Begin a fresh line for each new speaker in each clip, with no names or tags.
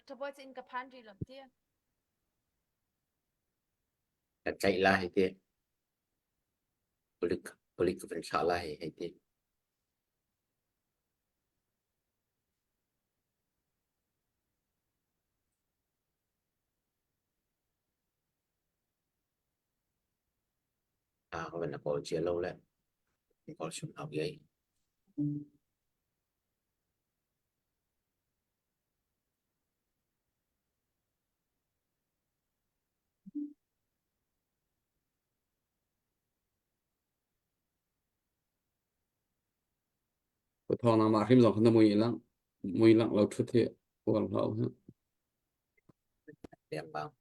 Thabawi cu inn ka phan rih lo ti.
Kan tlaih lai hei ti. Palik palik ka van thlah lai hei ti. A ka van a kawl cia lo le kawl hrim hau iai.
Thawng na mah hrim zong kha na mui lang mui lang lo ṭhut hi uar hlah u.
Leng bang.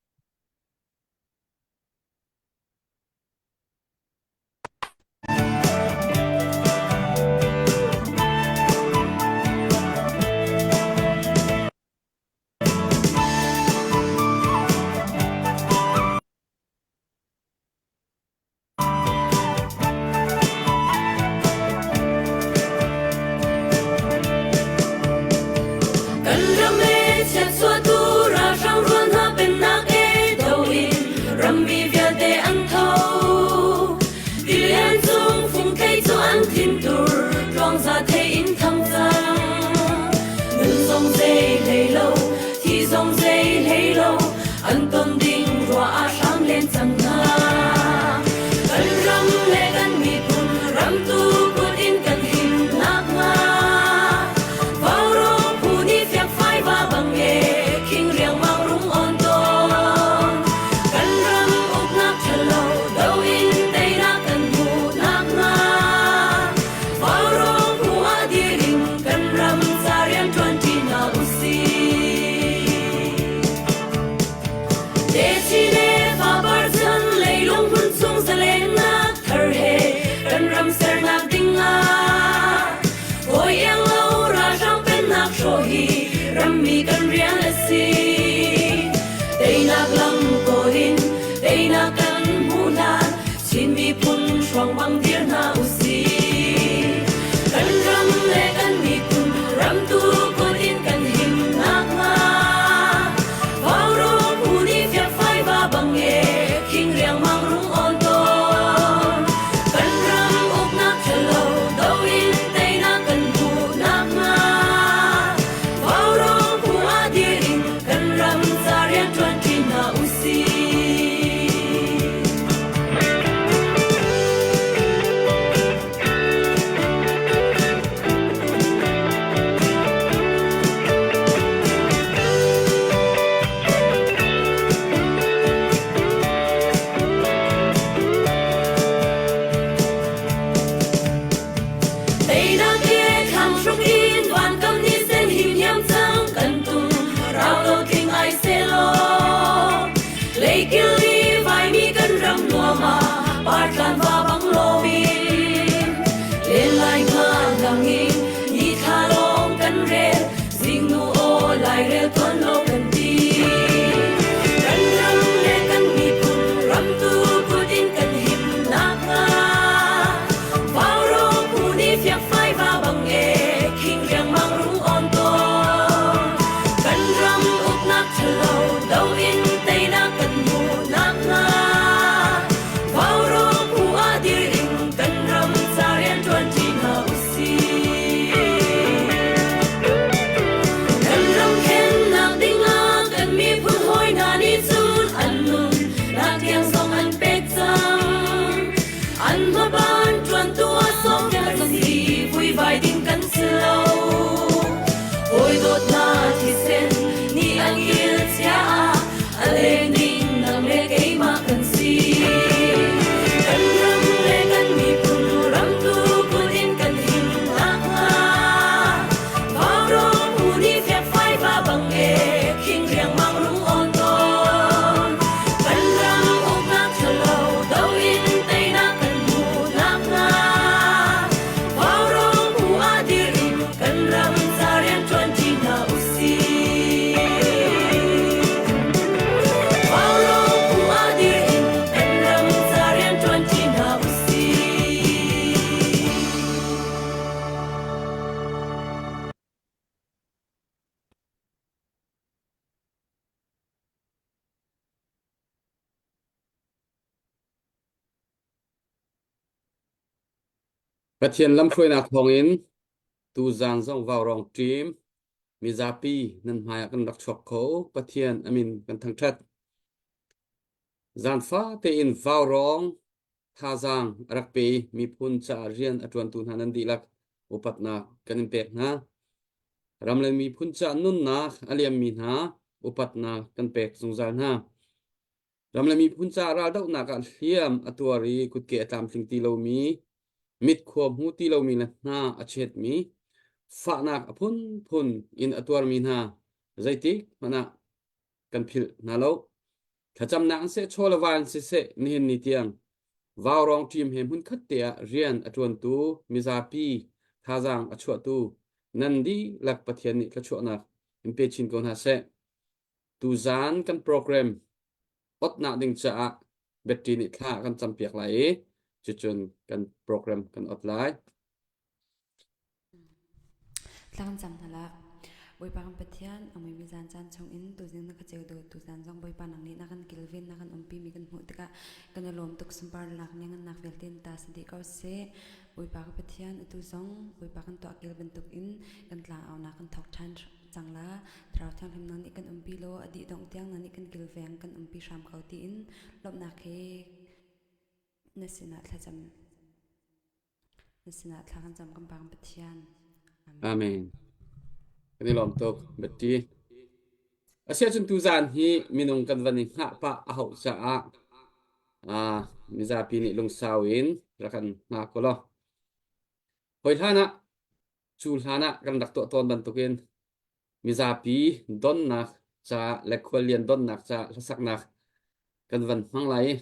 Kan ram e chiatchuahtu ralhrang rual hna pennak e do in rammi vialte an tho. Tilian cung fungthei cu an thintur tluangza thei in thang cang. Nun zong zei hlei lo, thi zong zei hlei lo, an ton ding ruah ah hram len cang hna. Kan ram le kan miphun ramtu kut in kan him nakhnga Vaurawng phu nih fiakfai va bang e khing riangmang rung on tawn. Kan ram uknak ṭhalo do in teinak kan hmuh nakhnga Vaurawng phu ah dir in kan ram ca rian ṭuanṭi hna usih. Techi le fapar chan leilung hmun chung zalennak thar he kan ram sernak ding ah hawi iang lo ralhrang pennak hrawh hi rammi kan rian a si. Teinak lam kawl in teinak kan hmuh hlan Chin miphun hruang bang dir hna usih. Kan ram le kan miphun ramtu kut in kan him nakhnga Vaurawng phu nih fiakfai va bang e khing riangmang rung on tawn. Kan ram uknak ṭhalo do in teinak kan hmuh nakhnga Vaurawng phu ah dir in kan ram ca rianṭuan ṭi hna usih. Teinak he thlang hruk in vankam ni sen him hiam cang kan tum rau lo tling ai selaw Leikil i vaimi kan ram nuam ah partlan va bang loin len lai nga lang in ni thla lawng kan rel zingnu aw lairel tuan lo kan ti kan ram le kan miphun ramtu kut in kan him nakhnga Vaurawng phu nih fiakfai va bang e khing riangmang rung on tawn kan ram uknak ṭhalo do in teinak kan hmuh nakhnga Vaurawng phu ah dir in kan ram ca rian ṭuan ṭi hna usih. Kan ram khennak dingah kan miphun hawi hna nih cun an nun nak tiang zong an pek cang. An hmaban ṭuantu ah sawm kan si, vuivai ding kan si lo. Hawi dawtnak thisen nih an kil.
Pathian lamhruainak thawngin tuzaan zong vaurawng ṭim mizapi nan hmaiah kan rak chuak kho. Pathian a min kan thangṭhat. Zaanfa tein vaurawng thazaang a rak pe i miphun caah rian a ṭuantu hna nan dihlak upatnak kan in pek hna. Ram le miphun caah nunnak a liammi hna upatnak kan pek zungzal hna. Ram le miphun caah raldohnak ah hliam a tuar i kutke a tlamtling ti lomi, mit khua hmu ti lomi le hna a chetmi, fahnak a phunphun in a tuarmi hna zeitik hmanh ah kan philh hna lo. Thlacamnak in seh, chaw le va in siseh, nihin ni tiang vaurawng ṭim he hmunkhat te ah rian a ṭuantu mizapi thazaang a chuahtu nan dihlak Pathian nih thluachuahnak in pe chin ko hna seh. Tuzaan kan program otnak ding caah Betty nih thla kan campiak lai i cucun kan program kan ot lai.
Thla kan cam hna la. Bawipa kan Pathian, a muimi zan caan chung in tuzing na ka ceu dawt tuzaan zong Bawipa nang nih na kan kilven na kan umpi mi kan hmuh tikah kan i lawm tuk sunparnak ngengannak vialte in ta si dih ko seh. Bawipa ka Pathian, atu zong Bawipa kan tuah kel bantuk in kan tlang aunak kan thawk ṭhan cang la. Thlarau Thianghlim nang nih kan umpi law a dih dongh tiang nang nih kan kilveng kan umpi hram ko tiin lawmhnak he na sinah thlacam na sinah thla kan cam kan Pa kan Pathian.
Amen. Amen. Kan i lawm tuk, Betty. Asiahcun tuzaan hi minung kan van i hngah pah a hauh caah mizapi nih lungsau in rak kan hngak ko law. Hoi hlan ah cu hlan ah kan rak tuah tawn bantukin mizapi donnak ca le khuallian donnak ca hlasaknak kan van hmang lai i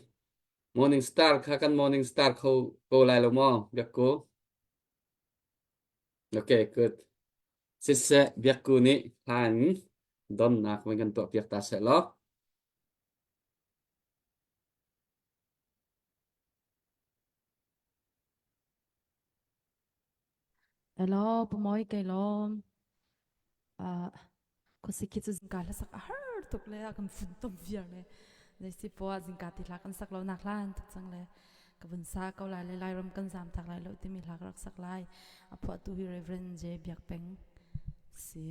Morning Star kha kan Morning Star kho ko lai lo maw Biakku? Okay, good. Siseh Biakku nih hlan donnak van kan tuah piak ta seh law.
Hello, pumawi kei lawm. Uh, khuasik hi cu zingka hlasak a har tuk le a kan funtom viar le zeisi poah zingka ti hla kan sak lo nak hlan tuk cang le ka vun sa ko lai le Lairam kan zam tak lai lo timi hla ka rak sak lai. A phuahtu hi Reverend J. Biak Peng si.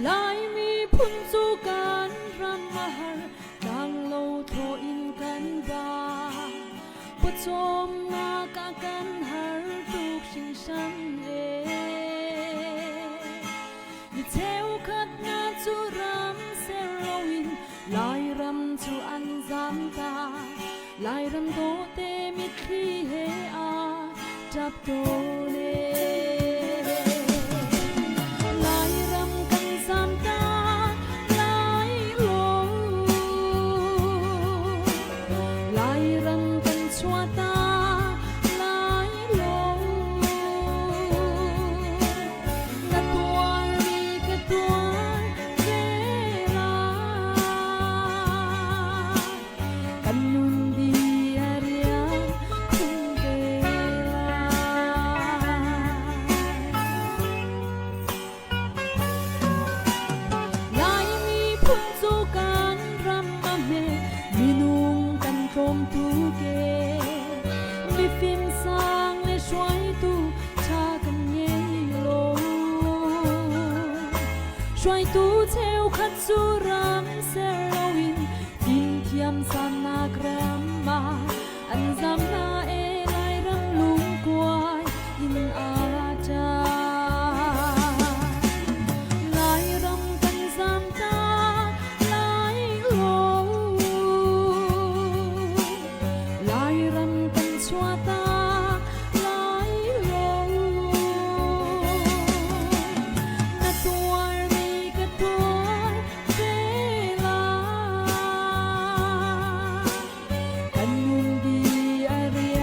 Laimi phun cu kan ram a har, tlanglo thaw in kan ba. Pawcawmnak ah kan har tuk hringhran ee. Mi cheukhat hna cu ram ser loin Lairam cu an zam ta. Lairam dawte mitthli he a ṭap tawn ee. Lairam kan zam ta lai lo. Lairam kan chuah ta lai lo. Na tuarmi ka tuar ve lai. Kan nun di a rian khun ve lai. Laimi phun cu kan ram a hme, minung kan tlawm tuk ee. Mifim sang le hruaitu ṭha kan ngei lo. Hruaitu cheukhat cu ram ser loin fimthiam sannak ram ah an zam hna ee Lairam lungkuai in aa ṭah. Lairam kan zam ta lai lo. Lairam kan chuah ta lai lo. Na tuarmi ka tuar ve lai. Kan nun di a rian.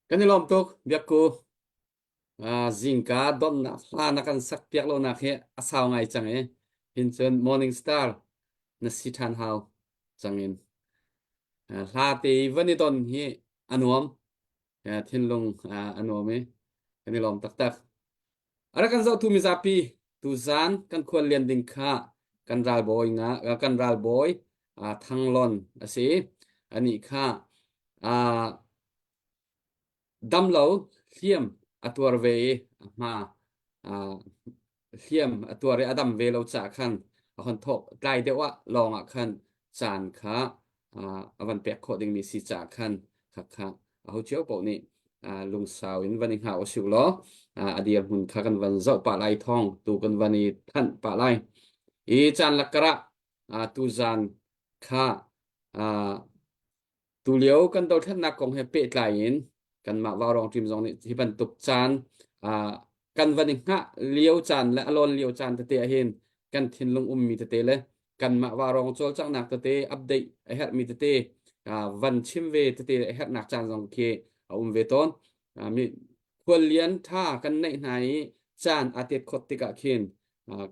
Kan i lawm tuk, Biakku. Uh, zingka donnak hla na kan sak piak lonak hi a sau ngai cang i hin cun Morning Star na si ṭhan hau cang in. Uh, hla te i van i don hi a nuam. Uh, thinlung uh, a nuam i kan i lawm taktak. A rak kan zohtu mizapi tuzaan kan khuallian ding kha kan ralbawi nga kan ralbawi uh, Thanglon a si. Anih kha uh, damlo hliam a tuar ve i a hma uh, hliam a tuar i a dam ve lo caah khan a hon thawh tlai deuh ah lawng ah khan caan kha a van pek khawh dingmi si caah khan khakha aho cio paoh nih lungsau in van i hngah usih law a dirhmun kha kan van zoh pah lai thawng tu kan van i thanh pah lai i caan lakkarah tuzaan kha Tulio kan dothlennak kong he pehtlai in kanmah Vaurawng team zong nih hi bantuk caan kan van i hngah lio caan le a lawn lio caan tete ahhin kan thinlung ummi tete le kanmah Vaurawng cawlcanghnak tete update a herhmi tete van chim ve tete a herhnak caan zong khi a um ve tawn. Mi khuallian ṭha kan neih hna i caan aa tet khawt tikah khin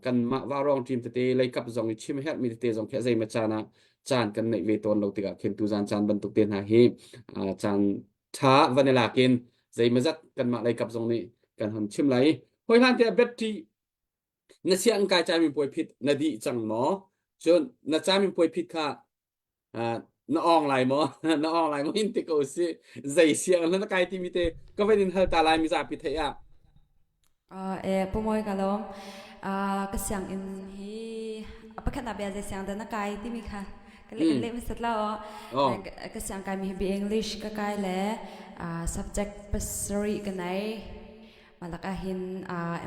kanmah vaurawng ṭim tete leikap zong i chim herhmi tete zong khi a zeimaw caan ah caan kan neih ve tawn lo tikah khin tuzan caan bantuk te hna hi caan ṭha van i lak in zeimawzat kanmah leikap zong nih kan hon chim lai. Hoi hlan tiah battery na sianginn kai camipuai phit na dih cang maw? Cun na camipuai phit kha na awng lai maw na awng lai maw in ti ko si zei siang na kai timi te ka van in hal ta lai mizapi theih ah
Eh pumoy ka lawm ka siang in hi pakhat na bia zei siang dah na kai timi kha ka le le masat la o ka siang kai mi hi bi English ka kai le subject pasarih ka nei Malak ahhin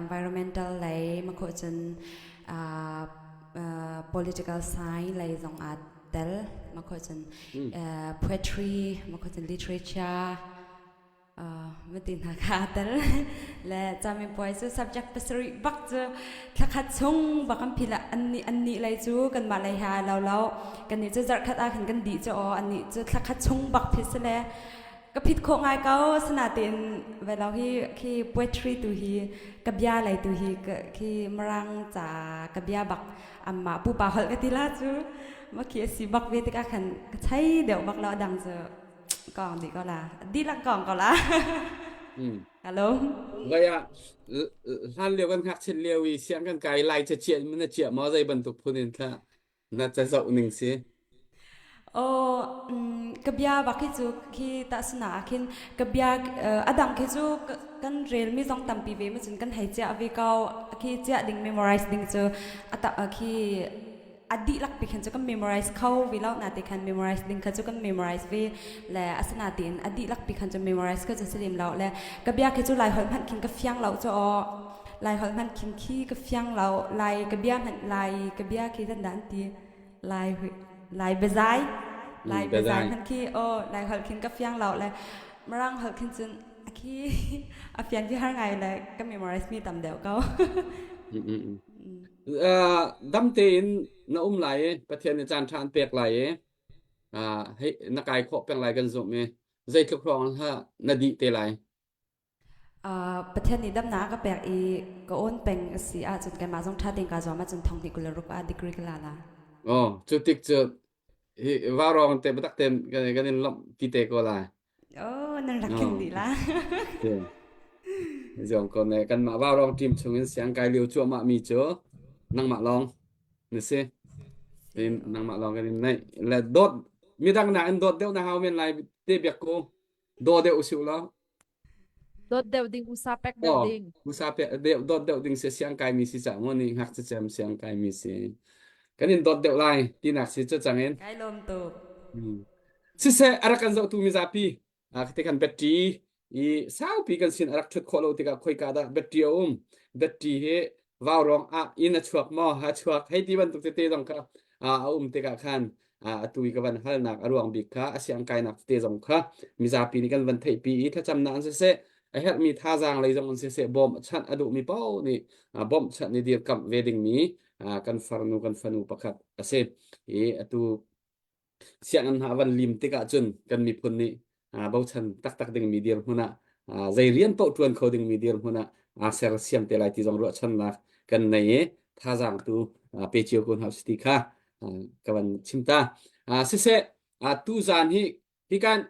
environmental lei makhawh cun political science lei zong aa tel makhawh cun poetry makhawh cun literature mati hna kha aa tel le camipuai cu subject pasarih bak cu thlakhat chung bak an phil annih annih lei cu kanmah lei he lo lo kannih cu zarhkhat ah khan kan dih cu aw annih cu thlakhat chung bak phit si le Ka phit khawh ngai ko asinain velo hi khi poetry tu hi ka bia lei tu hi khi Mirang ca ka bia bak amma pupa holh ka ti la cu ma khi a si bak ve tikah khan ka chei deuh bak lo dang cu kong dih ko la dihlak kong ko la. Hello.
Vai ah hlan lio kan ngakchiat lio i siang kan kai lai ca chiah na chiah maw zei bantuk phun in thla Na cazoh ning si.
Aw, ka bia bak hi cu khi tahsuna ah khin ka bia a dang khi cu kan relmi zong tampi ve ma cun kan hei chiah ve ko khi chiah ding memorize ding cu a khi a dihlak pi khan cu kan memorize kho ve lo na te khan memorize ding kha cu kan memorize ve le asana tiin a dihlak pi khan cu memorize kha cu salim lo le ka bia khi cu lai holh hmanh khin ka fiang lo cu aw Lai holh hmanh khin khi ka fiang lo. Lai ka bia hmanh Lai ka bia khi zan dah an ti. Lai Lai biazai Lai biazai hmanh khi aw Lai holh khin ka fiang lo le Mirang holh khin cun a khi a fian khi har ngai le ka memorize mi tam deuh ko.
Dam tein na um lai i Pathian nih caan ṭha an pek lai i hei na kai khawh peng lai kan zumh i zeitluk hrawng hlah na dih te lai.
Pathian nih damnak a ka pek i ka awn peng a si ahcun keimah zong ṭha tein kaa zuam ahcun thong hnih 26 ah degree ka la la.
Oh, cu tik cu hi vaurawng te biatak tein kan kan in lawmh ti te ko lai.
Oh, nan rak khin dih la.
Zong ko ne kanmah vaurawng team chung in siang kai lio cuahmah mi cu nangmah lawng na si. Tin nangmah lawng kan in neih. Le dawt midang na in dawt deuh na hau men lai te biak ko. Daw deuh usih law.
Dawt deuh ding, usa pek deuh
Oh,
ding.
usa pek deuh dawt deuh ding si siang kai mi si ca mo ni ngak cem siang kai mi si. Kan in dawt deuh lai tinak si cu cang in.
Kai lawm tuk.
Hmm. Siseh a rak kan zohtu mizapi a te kan battery i saupi kan sin a rak thut khawh lo tikah khoika dah battery a um battery hi vaurawng ah inn a chuak maw a chuak hei ti bantuk tete zong kha a um tikah khan atu i ka van halnak a ruang bik kha a siang kainak tete zong kha mizapi nih kan van theihpi i thlacamnak an siseh a herhmi thazaang lei zong an siseh bawmh chanh a duhmi paoh nih bawmh chanh i dirkamh ve dingmi kan farnu kan fanu pakhat a si i atu sianginn hna van lim tikah cun kan miphun nih. Bochan taktak dingmi dirhmun ah zei rian paoh ṭuan kho dingmi dirhmun ah aa sersiam te lai ti zong ruahchannak kan nei i thazaang tu pe cio ko hna usih ti kha ka van chim ta. Siseh, tu zan hi hi kan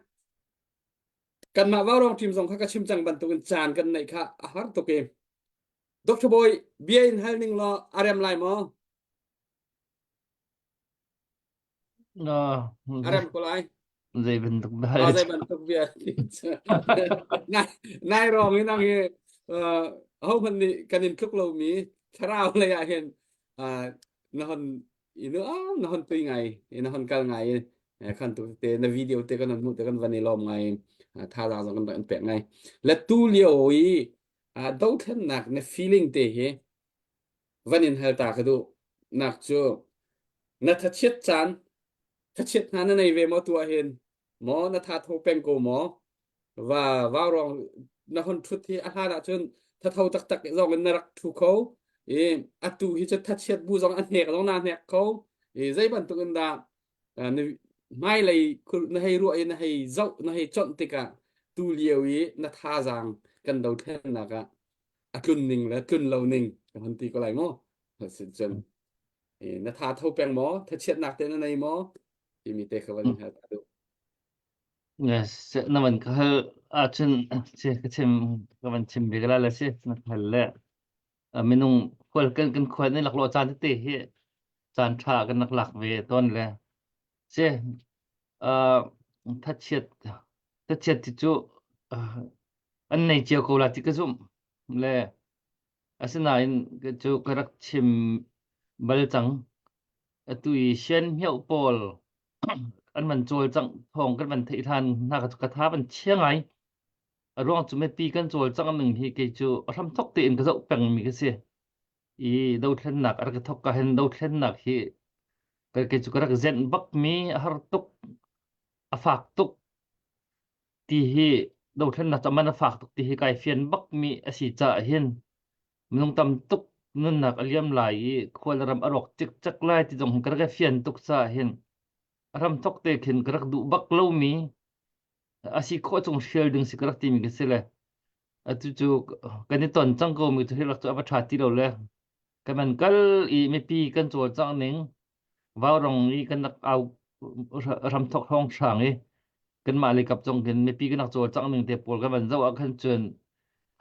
kanmah Vaurawng team zong kha ka chim cang bantukin caan kan neih kha a har tuk i Dr. Bawi bia in hal ning law a rem lai maw? A rem ko lai.
Zei bantuk
bia? Zei bantuk bia? Nai nai rong in ang hi ho hmanh nih kan in tluk lomi thlarau lei ah hin na hon inu na hon tui ngai na hon kal ngai khan tu te na video te kan hmuh te kan van i lawm ngai thazaang zong kan pek ngai le tu lio i dothlennak na feeling te hi van in hal ta ka duh nak cu na thachiat caan thachiat hna na nei ve maw tu ah hin maw na tha tho peng ko maw va vau rong na hon thut hi a hlan ah cun thatho taktak zong in na rak thu kho i atu hi cu thachiat bu zong a hnek zong na hnek kho i zei bantuk in dah na hmailei na hei ruah i na hei zoh na hei chonh tikah tu lio i na thazaang kan dothlennak ah a tlun ning le tlun lo ning ka hon ti ko lai mu cun na tha tho peng maw thachiatnak te na nei maw timi te kha van hal ta duh
Yes, na van ka hal ahcun si ka chim ka van chim bik la le si na ka hal le minung khual kan kan khual ni laklawh caan tete hi caan ṭha kan rak lak ve tawn le si thachiat thachiat ti cu an nei cio ko la ti ka zumh le asinain cu ka rak chim bal cang atu i sian hmioh pawl an van cawlcangh thawng kan van theih hlan hna ka tha van chia ngai a ruang cu mipi kan cawlcangh ning hi kei cu a hramthok tein ka zoh pengmi ka si i dothlennak a rak i thok ka hin dothlennak hi kei cu ka rak zenh bakmi a har tuk a fak tuk ti hi dothlennak cu man a fak tuk ti hi kai fian bakmi a si caah hin minung tam tuk nunnak a liam lai i khual ram a rawk cikcek lai ti zong ka rak i fian tuk caah hin a ram thok te khin ka rak duh bak lomi a si khawh chung hrial ding si ka rak timi ka si le atu cu kan i ton cang ko mi cu hi rak cu a va ṭha ti lo le kan man kal i mipi kan cawlcangh ning vaurong i kan rak au ramthok hrawng hrang i kanmah lei kap zong khin mipi kan rak cawlcangh ning te pawl kan van zoh ah khan cun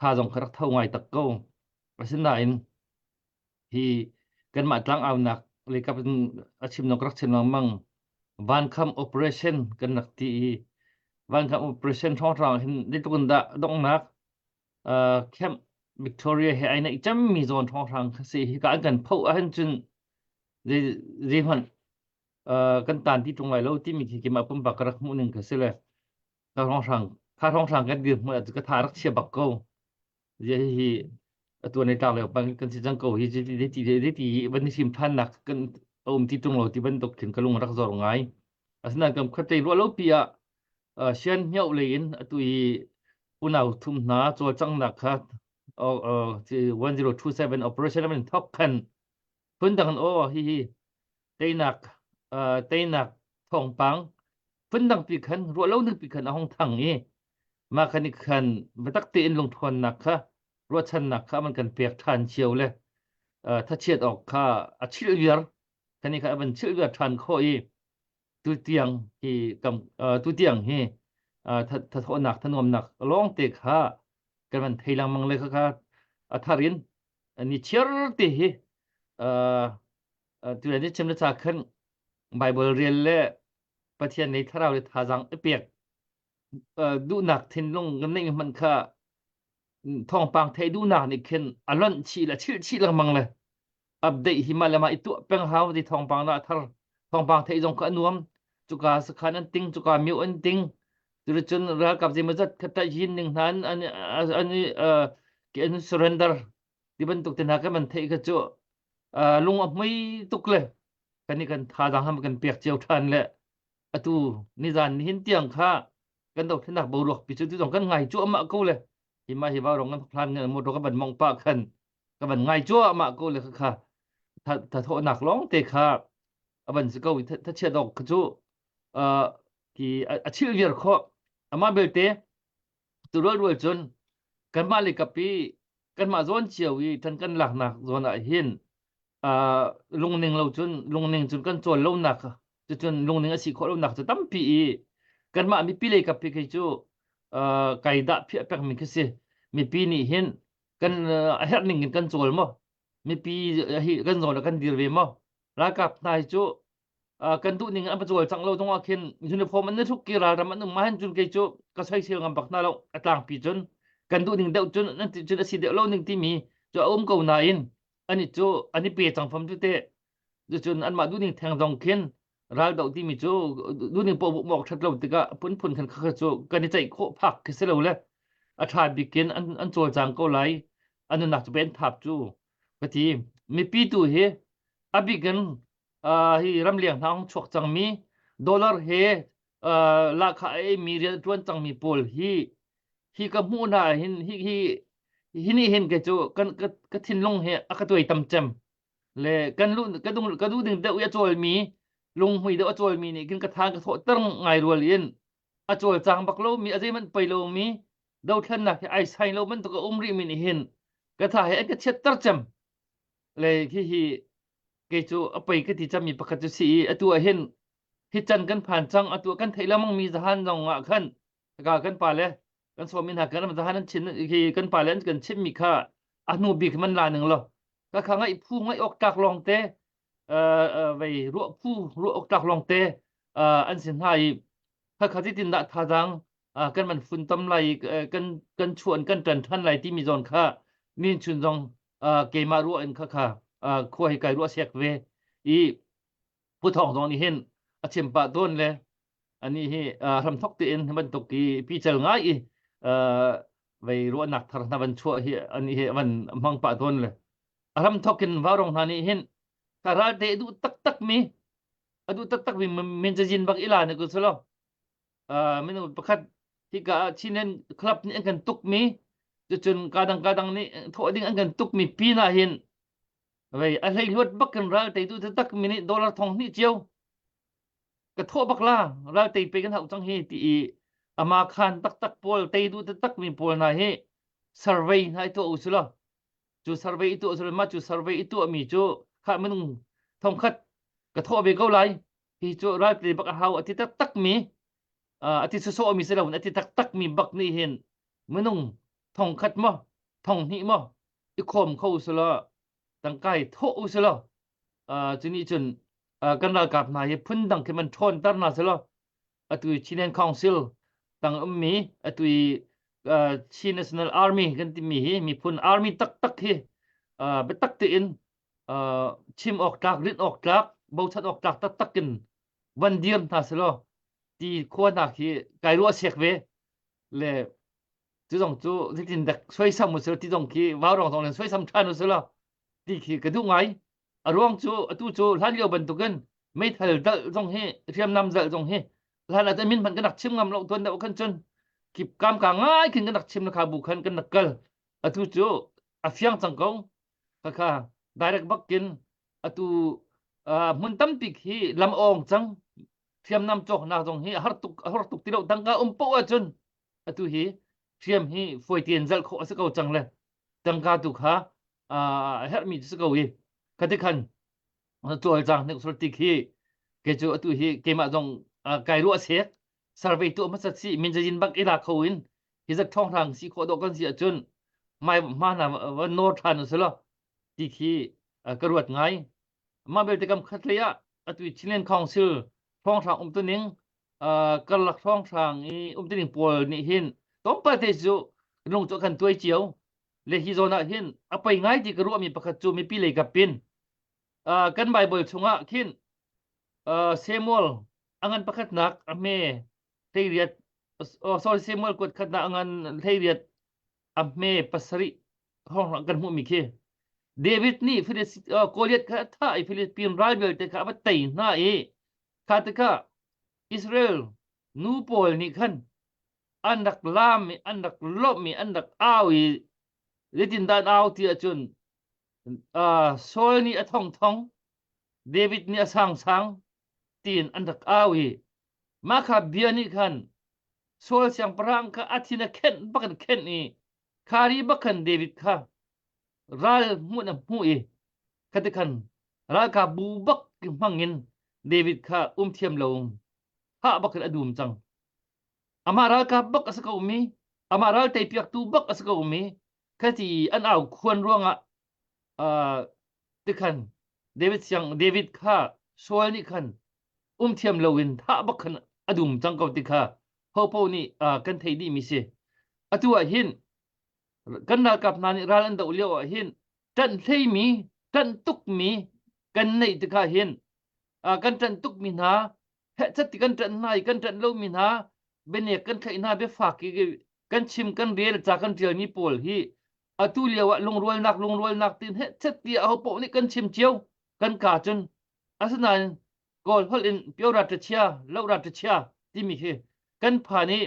tha zong kha rak tho ngai tak ko asinain hi kanmah tlangaunak lei kap in a chim nong ka rak chim lengmang vankham operation kan rak ti i vankham operation hrawnghrang hin zeitluk in dah donghnak uh, Camp Victoria he ai naih cemmi zawn hrawnghrang kha si hika an kan phoh ahhin cun zei zei hmanh uh, kan tan ti ṭung lai lo timi khi keimah pumpak ka rak hmuh ning kha si le ka hrawnghrang kha hrawnghrang kan dir hmuh ahcun ka tha rak chia bak ko zia hihi atu an i tlak lio bang kan si cang ko hi ti ti ti ti van i sim ṭhannak kan a um ti ṭung lo ti bantuk khin ka lung rak zor ngai asinain kan khuatei ruah lo pi ah sian hmioh lei in atu i unau thum hna cawlcanghnak kha 1027 operation an thok khan phundang in aw hihi teinak teinak thawngpang phundang pi khan ruah lo ning pi khan a hong thang i mah khan i khan biatak tein lungthawnnak kha ruahchannak kha man kan pek ṭhan cio le thachiat awk kha a chilh viar kan i kha a van chilh viar ṭhan khawh i tutiang hi kam tutiang hi thathawhnak thanuamnak lawng te kha kan van thei lengmang le kha a thar in ni chiar te hi tuan ni chim le cha khan Bible rel le Pathian nei thlarau le thazaang i pek duhnak thinlung kan neih hmanh kha thawngpang theih duhnak nih khin a lonh chih le chilh chih lengmang le update hi mah le mah i tuah peng hau ti thawngpang na thar thawngpang theih zong kha a nuam cuka sakhan an ting cuka miu an ting cuticun ralkap zeimawzat kha yin ning hna an an an an surrender ti bantuk te hna kan man theih kha cu lung a hmui tuk le kan i kan thazaang ham kan pek cio ṭhan le atu nizan nihin tiang kha kan dothlennak boruak pi cu tu zong kan ngai cuahmah ko le hi mah hi vaurong kan hlan motor ka van mong pa khan ka van ngai cuahmah ko le kha thathawhnak lawng te kha a van si ko thachiat awk kha cu ki a chilh viar khawh. Amah belte tu rualrual cun kanmah le kapi kanmah zawn cio i ṭan kan laknak zawn ah hin uh, lungning lo cun lungning cun kan cawl lonak cucun lungning a si khawh lonak cu tampi i kanmah mipi lei kap hi kei cu uh, kai dah phiah pekmi khi si mipi nih hin kan uh, a herh ning in kan cawl maw mipi hi kan zawn ah kan dir ve maw ralkap hna hi cu kan duh ning an pacawl cang lo zong ah khin uniform an i hruk ki ralram an um ma hin cun kei cu ka soisel ngam bak hna lo a tlangpi cun kan duh ning deuh cun an ti cun a si deuh lo ning timi cu a um ko nain ani cu an i pe cang fam cu te cun anmah duh ning theng zong khin ral doh timi cu duh ning poh mok that lo tikah phunphun khan kha cu kan i ceih khawh phak khi si lo le a ṭha bikin an an cawlcang ko lai an nunnak cu pen thap cu ka ti mipi tu hi a bikin hi ramleng hna hong chuak cangmi dollar he lahkhah a eimi rian a ṭuan cangmi pawl hi hi ka hmuh hna hin hi hi hi nih hin kei cu kan ka, ka thinlung he a ka tuai tam cem le kan lu ka dung ka duh ding deuh i a cawlmi lunghmui deuh a cawlmi nih khin ka tha ka thawhter ngai rual in a cawlcang bak lomi a zeihmanh pei lomi dothlennak hi ai sai lo bantuk a um rih mi nih hin ka tha he an ka chiatter cem le hi hi kei cu a pei ka ti cangmi pakhat cu si i atu ah hin hi can kan phan cang atu kan theih lengmang mi zahan zong ah khan ka kan pa le kan sawmi hna kan zahan an chin hi kan pa le an kan chimmi kha a hnu bik man la ning lo ka kha ngaih phu ngaih awk tlak lawng te vei ruah phu ruah awk tlak lawng te an si hna i kha kha tin dah thazaang kan man funtom lai kan kan chuan kan ṭan ṭhan lai timi zawn kha min chun zong keimah ruah in kha kha khua hi kai ruah sek ve i Pu Thawng zong nih hin a chim pah tawn le ani hi hramthok tein hi bantuk i pical ngai i vei ruahnak thar hna van chuah hi ani hi van hmang pah tawn le a hramthok in vaurong hna nih hin ka ral te duh taktak mi a duh taktak mi min cazin bak ila ne ku selo minung pakhat hika ah Chinland club nih an kan tukmi cucun kadang kadang nih thawh ding an kan tukmi pin ah hin vei a hlei hluat bak kan ral teitu taktak mi nih dollar thong hnih cio ka thawh bak la ral tei pe kan hauh cang hi ti i ama khan taktak pawl teitu taktak mi pawl hna hi survey hna i tuah u silo cu survey i tuah silo ma cu survey i tuah mi cu kha minung thongkhat ka thawh ve ko lai hi cu ralpli bak a hau a ti taktak mi a ti sawsawh mi si lo a ti taktak mi bak nih hin minung thongkhat maw thonghnih maw i khawm kho usulaw tangka i thawh usulaw cu nih cun kan ralkap hna hi phundang khi man ṭhawnter hna selaw atu Chinland Council tang ummi atu i Chin National Army kan timi hi miphun army taktak hi biatak tein chim awk tlak rinh awk tlak bochan awk tlak taktak in van dir hna selaw ti khua hna khi kai ruah sek ve le cu zong cu zeitin dak soisam u ti zong khi vaurong zong len soisam ṭhan u selaw ti khi ka duh ngai a ruang cu atu cu hlan lio bantukin meithal dalh zong hi hriamnam zalh zong hi hlan ah min hmanh kan rak chim ngam lo tuan deuh khan cun kip kam ka ngai khin kan rak chim na kha bu khan kan rak kal atu cu a fiang cang ko khakha direct bakin atu hmun tampi khi lam awng cang hriamnam cawknak zong hi har tuk har tuk ti lo tangka um poh ahcun atu hi hriam hi fawi tein zalh khawh a si ko cang le tangka tu kha a herhmi si ko i khati khan cawlcang nek sur ti khi kei cu atu hi keimah zong kai ruah sek survey tuah hmasat si min cazin bak ila kho in hi zat thong hrang si khawh dawh kan si ahcun mai ma na va nor ṭhan u silo ti khi ka ruat ngai mah belte kam khat lei ah atu Chinland Council hrawnghrang umtuning karlak hrawnghrang i umtuning pawl nih hin tlawmpal te cu lung cu kan tuai cio le hi zawn ah hin a pei ngai ti ka ruahmi pakhat cu mipi lei kap in kan Bible chungah khin Samuel a ngan pakhatnak a hme hleiriat oh, sorry Samuel kuat khatnak a ngan hleiriat a hme pasarih hrawnghrang kan hmuhmi khi David nih Goliath kha a thah i Philippine ral vialte kha a va tei hna i kha tikah Israel nu pawl nih khan an rak laam i an rak lawmh i an rak au i zeitindah an au ti ahcun uh, Saul nih a thongthong David nih a sangsang tiin an rak au i mah kha bia nih khan. Saul siangpahrang kha a thin a khenh bak in khenh i khari bak khan David kha ral hmuh a hmuh i khati khan ralkap bu bak hmang in David kha um thiam lo hah bak in a dum cang. Amah ralkap bak a si ko mi, amah ral teipiaktu bak a si ko mi, khati an au khuan ruangah uh, tikhan David siang David kha Saul nih khan um thiam loin thah bak khan a dum cang ko ti kha hopo nih uh, kan thei dih mi si. Atu ah hin kan ralkap hna nih ral an doh lio ah hin ṭanh hleimi ṭanh tukmi kan neih tikah hin uh, kan ṭanh tukmi hna hehchat ti kan ṭanh hna i kan ṭanh lomi hna bianek kan thlaih hna biafak i kan chim kan rel ca kan ṭialmi pawl hi atu lio ah lungrualnak lungrualnak tin hehchat ti aho paoh nih kan chim cio kan ka cun asinain kawl holh in pyo rat chia lo rat chia timi hi kan phan i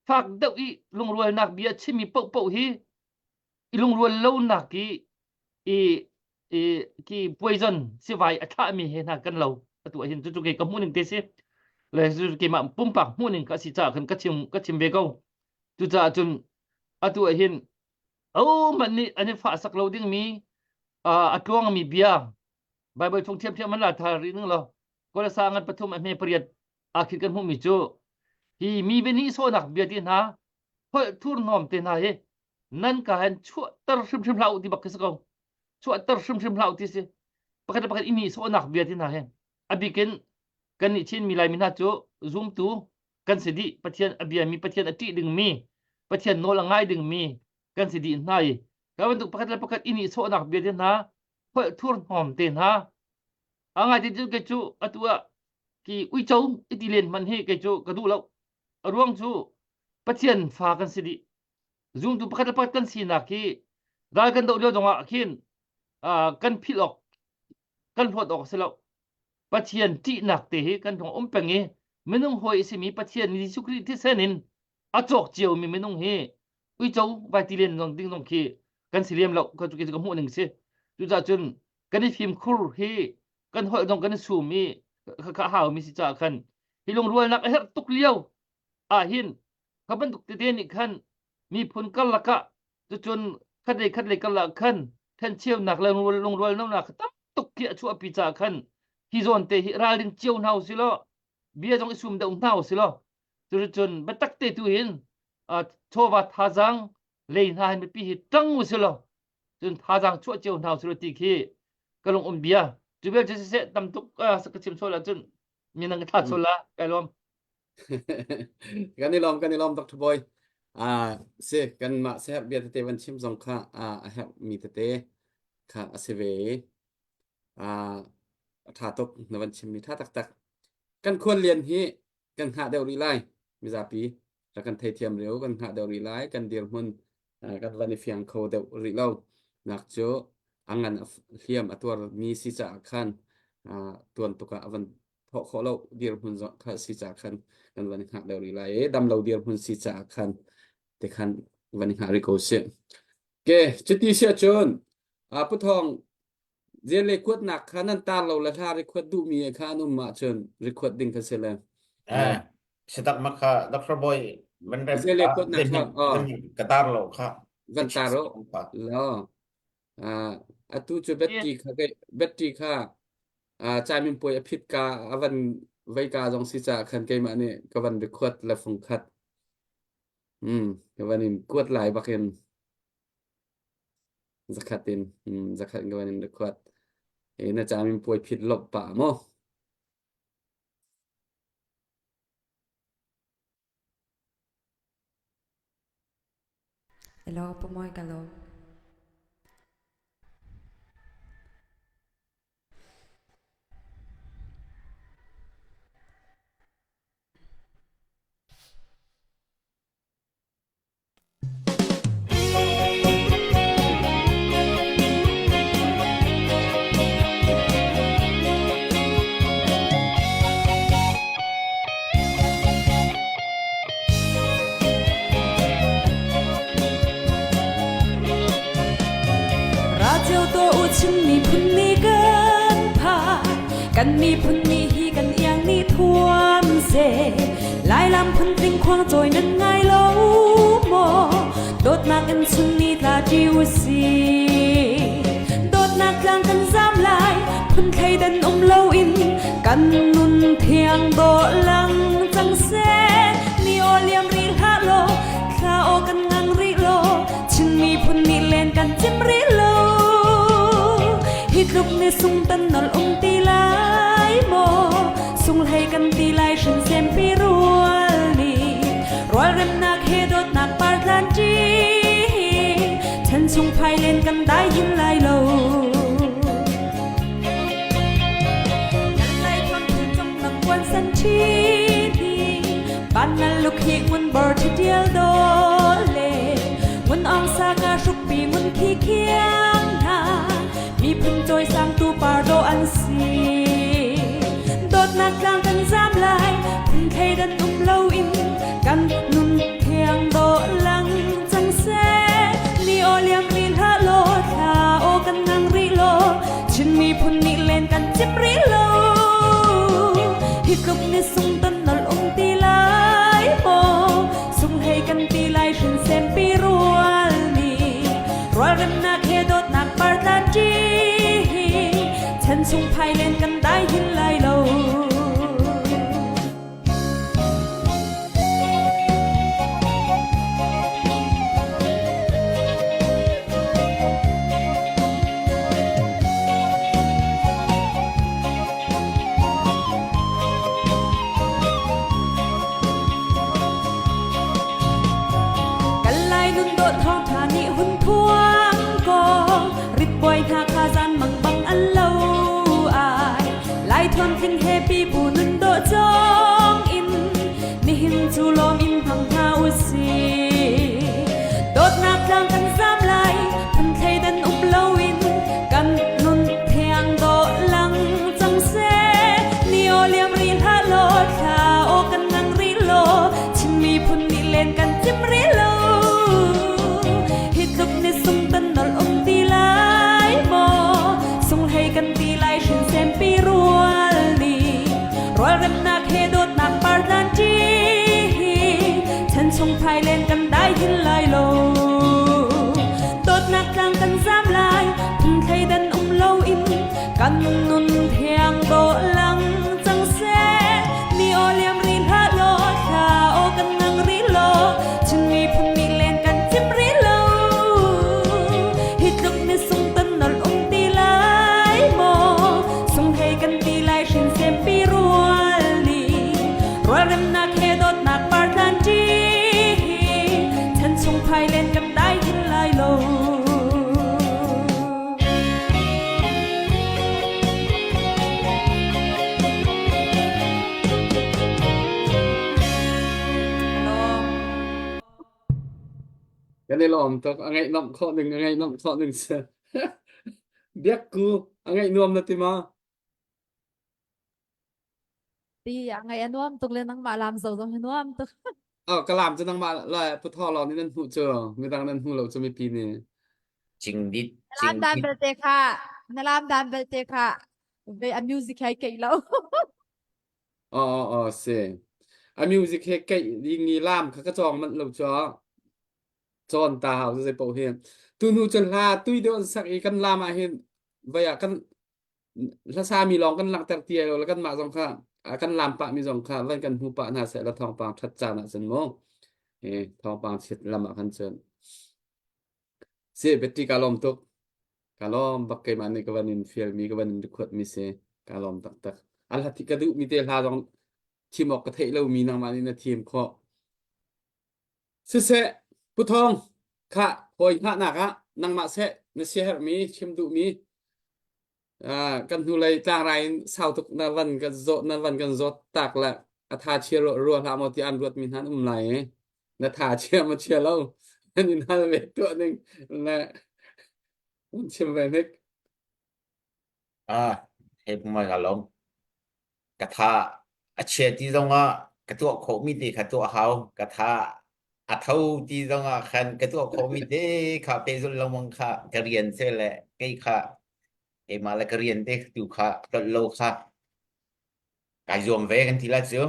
fak deuh i lungrualnak bia chimmi paohpaoh hi i lungrual lonak i i i ki poison sivai a thlahmi he hna kan lo atu ah hin cucu kei ka hmuh ning te si le cu keimah pumpak hmuh ning ka si caah khan ka chim ka chim ve ko cucaah cun atu ah hin ahohmanh nih an i fah sak lo dingmi a tluangmi bia Bible chung thiamthiam an la thar rih ning law Kolasa ngan pathum a hme pariat ah khin kan hmuhmi cu hi mi bianih sawhnak bia ti hna holh thurhnawm te hna hi nan ka hin chuahter hrimhrim hlah u ti bak khi si ko chuahter hrimhrim hlah u ti si pakhat le pakhat i nih sawhnak bia ti hna hi a bikin kan nih Chin mi Laimi hna cu zumtu kan si dih Pathian a biami Pathian a ṭih dingmi Pathian nawl a ngai dingmi kan si dih hna i ka bantuk pakhat le pakhat i nih sawhnak bia te hna holh thurhnawm te hna a ngai ti cu kei cu atu ah ki uico i ti len hman hi kei cu ka duh lo a ruang cu Pathian fa kan si dih zumtu pakhat le pakhat kan sinak hi ral kan doh lio zongah khin kan philh awk kan hlawt awk a si lo Pathian ṭihnak te hi kan tung um peng i minung hawi a simi Pathian Jesuh Khrih thisen in a cawk ciomi minung hi uico vai ti len zong ding zong khi kan si lem lo ka cu ka hmuh ning si cucaah cun kan i fimkhur hi kan holh zong kan i sum i kha hau mi si caah khan hi lungrualnak a herh tuk lio ah hin kha bantuk tete nih khan miphun karlak ah cucun khatlei khatlei karlak khan thencheunak le lungrual lonak tam tuk khi a chuahpi caah khan hi zawn te hi ralring cio hna usih law bia zong i sum deuh hna usih law cucun biatak te tu hin chawva thazaang lei hna hin mipi hi ṭang usih law cun thazaang chuah cio hna usih law ti khi ka lung um bia cu bel cu siseh tam tuk ka chim sual ahcun minang ka thla sual la kai lawm
Kan i lawm, kan i lawm Dr. Boy. Ah, si kanmah siaherh bia tete van chim zong kha ah, a herhmi tete kha a si ve i ah, a ṭha tuk na van chimmi ṭha taktak. Kan khuallian hi kan hngah deuh rih lai mizapi rak kan theithiam rih u kan hngah deuh rih lai kan dirhmun kan van i fiang kho deuh rih lo nak cu a ngan a hliam a tuarmi si caah khan tuan tuk ah a van thawh khawh lo dirhmun zong kha si caah khan kan van i hngak deuh rih lai i dam lo dirhmun si caah khan te khan van i hngah rih ko sih. Ke cuti si ahcun Pu Thawng Rian le kuatnak kha nan tar lo le hla record duhmi kha an um ahcun record ding kha si le.
Eh, sitak mak kha Dr. Boy van rem
Rian le kuatnak kha oh
ka tar lo kha.
Van tar ro. Lo. Ah atu cu battery kha battery kha ah caimin puai a phit ka a van vei ka zong si ca khan keimah nih ka van record le fung khat. Hmm, ka van in kuat lai bakin. Zakhat in zakhat in ka van in record. E na cam in puai phit lop pa mo.
Hello, Pumoy ka lawm.
Ra cio tuah u Chin miphun nih kan phan kan miphun nih hi kan iang nih thuam seh. seh. Lailam phuntling khuang cawi nan ngai lo maw? Dawtnak in chun ni tla ṭi u sih. Dawtnak tlang kan zam lai, phun thleidan um loin kan nun thiang dawh lang cang seh. Ni aw liam rih hlah law, thla aw kan ngang rih law, Chin miphun nih len kan cim rih lo. Hi tluk ni sung tan nol um ti lai maw? Sung hlei kan ti lai hrin sempi rual nih rualremnak he dawtnak par tlan ṭi chan chung phai len kan dai hin lai lo. Kan lai thuam thu cong nang kuan san ṭhi ni ban nal lukhi ngun bor ṭhi tial do le ngun ong sa ka hruk pi ngun khi khiang hna miphun cawisang tu par do an si. Dawtnak tlang kan zam lai, phun thleidan um loin kan nun thiang dawh lang cang seh. Ni aw liam rih hlah law, thla aw kan ngang rih law, Chin miphun nih len kan cim rih lo. Hi tluk ni sung ton nol um ti lai maw, sung hei kan ti lai hrin sempi rual nih rualremnak he dawtnak par tlan ṭi chan chung phai len kan dai hin lai lo. Kan lai nun dawt thawngṭha nih hun phuang kaw ritbawi hna kha zan mang bang an lo ai lai thuam tling he pipu nun dawh cawng in nihin cu lawm in hmang hna u sih dawtnak tlang kan zam lai phun thleidan um loin kan nun thiang dawh lang cang seh ni aw liam rih hlah law thla aw kan ngang rih law Chin miphun nih len kan cim rih lo hi tluk ni sung tan nol um ti lai maw sung hlei kan ti lai hrin sempi rual nih rual remnak he dawtnak par tlan ṭi chan chung phai len kan dai hin lai lo dawtnak tlang kan zam lai phun thleidan um loin kan nun thiang dawh lang cang seh ni aw liam rih hlah law thla aw kan ngang rih law Chin miphun nih len kan cim rih lo hi tluk ni sung tan nol um ti lai maw sung hei kan ti lai hrin sempi rual nih rual remnak he dawtnak par tlan ṭi chan chung phai len kan dai hin lai lo.
Kan i lawm tuk. A ngaih nomh khawh ning, a ngaih nomh khawh ning si. Biak ku, a ngaih nuam na ti ma?
Ti a ngaih a nuam tuk le nangmah lam zo zong hi nuam tuk.
Oh, ka lam cu nangmah le pu thaw lawng nih nan hmuh cu. Midang nan hmu lo cu mipi nih.
Cingdit,
Na lam dan
cingdit.
belte kha, na lam dan belte kha, ve a music hai keih lo.
Oh, oh, oh, si. A music he keih ding i lam kha ka cawng manh lo cu. Cawn ta hau zei paoh hi. Tu hnu cu hla tui deuh an sak i kan lam ah hin vai ah kan hlasami lawng kan langhter ti lo le kanmah zong kha kan lam pah mi zong kha van kan hmu pah hna seh la thawngpang that caan ah cun mu e thawngpang chiat lam ah khan cun si Betty ka lawm tuk ka lawm bak keimah nih ka van in fial mi ka van in record mi si ka lawm taktak a hla ka duh mi te hla zong thim awk ka theih lo mi nangmah nih na thim khawh siseh Pu Thawng kha hawi hngahnak ah nangmah seh na siaherhmi chim duhmi kan hnulei tlangrai in sau tuk na van kan zawt na van kan zawt tak le a tha chia rua hlah maw ti an ruat mi hna an um lai i na tha chia maw chia lo an in hal ve tuah ning le un chim ve hnik
Ah, hei pumai ka lom. Ka tha a chia ti zongah ka tuah khawhmi te kha tuah hau. Ka tha a tho ti zongah khan ka tuah khawhmi te kha pehzulh lengmang kha ka rian se le kei kha keimah le ka rian te tu kha tlolh lo kha kai zuam ve kan ti la cu.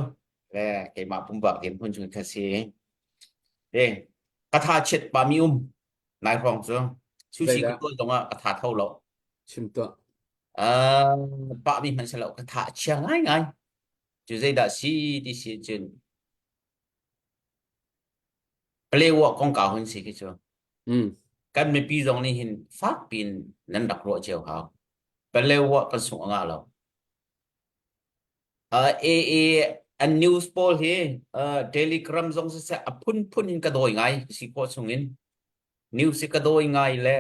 Le keimah pumpak dirhmun chung kha si. E ka tha chiat pa mi um nai hrawng cu sushi ka
Zeidah?
tuan zong ah ka tha tho lo.
Chim tuah.
Uh, pa mi hmanh si lo ka tha a chia ngai ngai. Cu zeidah si ti si cun Palewa kongkau hun si khi cu.
Mm.
Kan mipi zong nih hin fak piin nan rak ruah cio hau. Palewa kan sungh a ngah lo. Uh, AA an news pawl hi uh, Telegram zong siseh a phunphun in ka dawi ngai si khawh chungin news hi ka dawi ngai le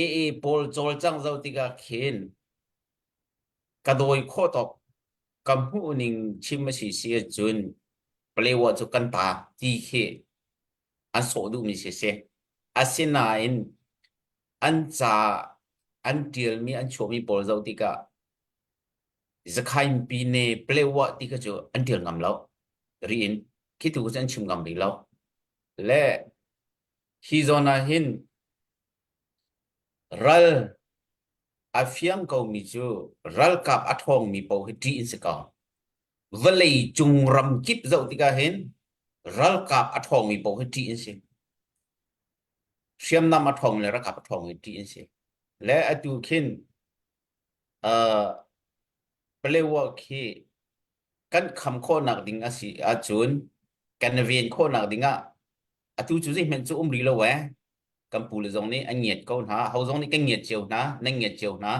AA pawl cawlcang zo tikah khin ka dawi khawh tawk ka hmuh ning chim a si si ahcun Palewa cu kan ta ti khi an sawh duhmi si si. Asinain an ca an ṭialmi an chuahmi pawl zoh tikah Zakhain Pine Palewa ti kha cu an ṭial ngam lo. Ri in khi tu cu an chim ngam rih lo. Le hi zawn ah hin ral A fiang komi cu ralkap a ṭhawngmi paoh hi ṭih an si ko. Vawlei cung ram kip zoh tikah hin ralkap a ṭhawngmi paoh hi ṭih an si. Hriamnam a ṭhawng le ralkap a ṭhawng hi ṭih an si. Le atu khin uh, Palewa khi kan kham khawhnak ding a si ahcun kan ven khawhnak ding ah atu cu zeihmanh cu um rih lo ee. Kan pu le zong nih an ngiat ko hna. Ho zong nih kan ngiat cio hna, nan ngiat cio hna.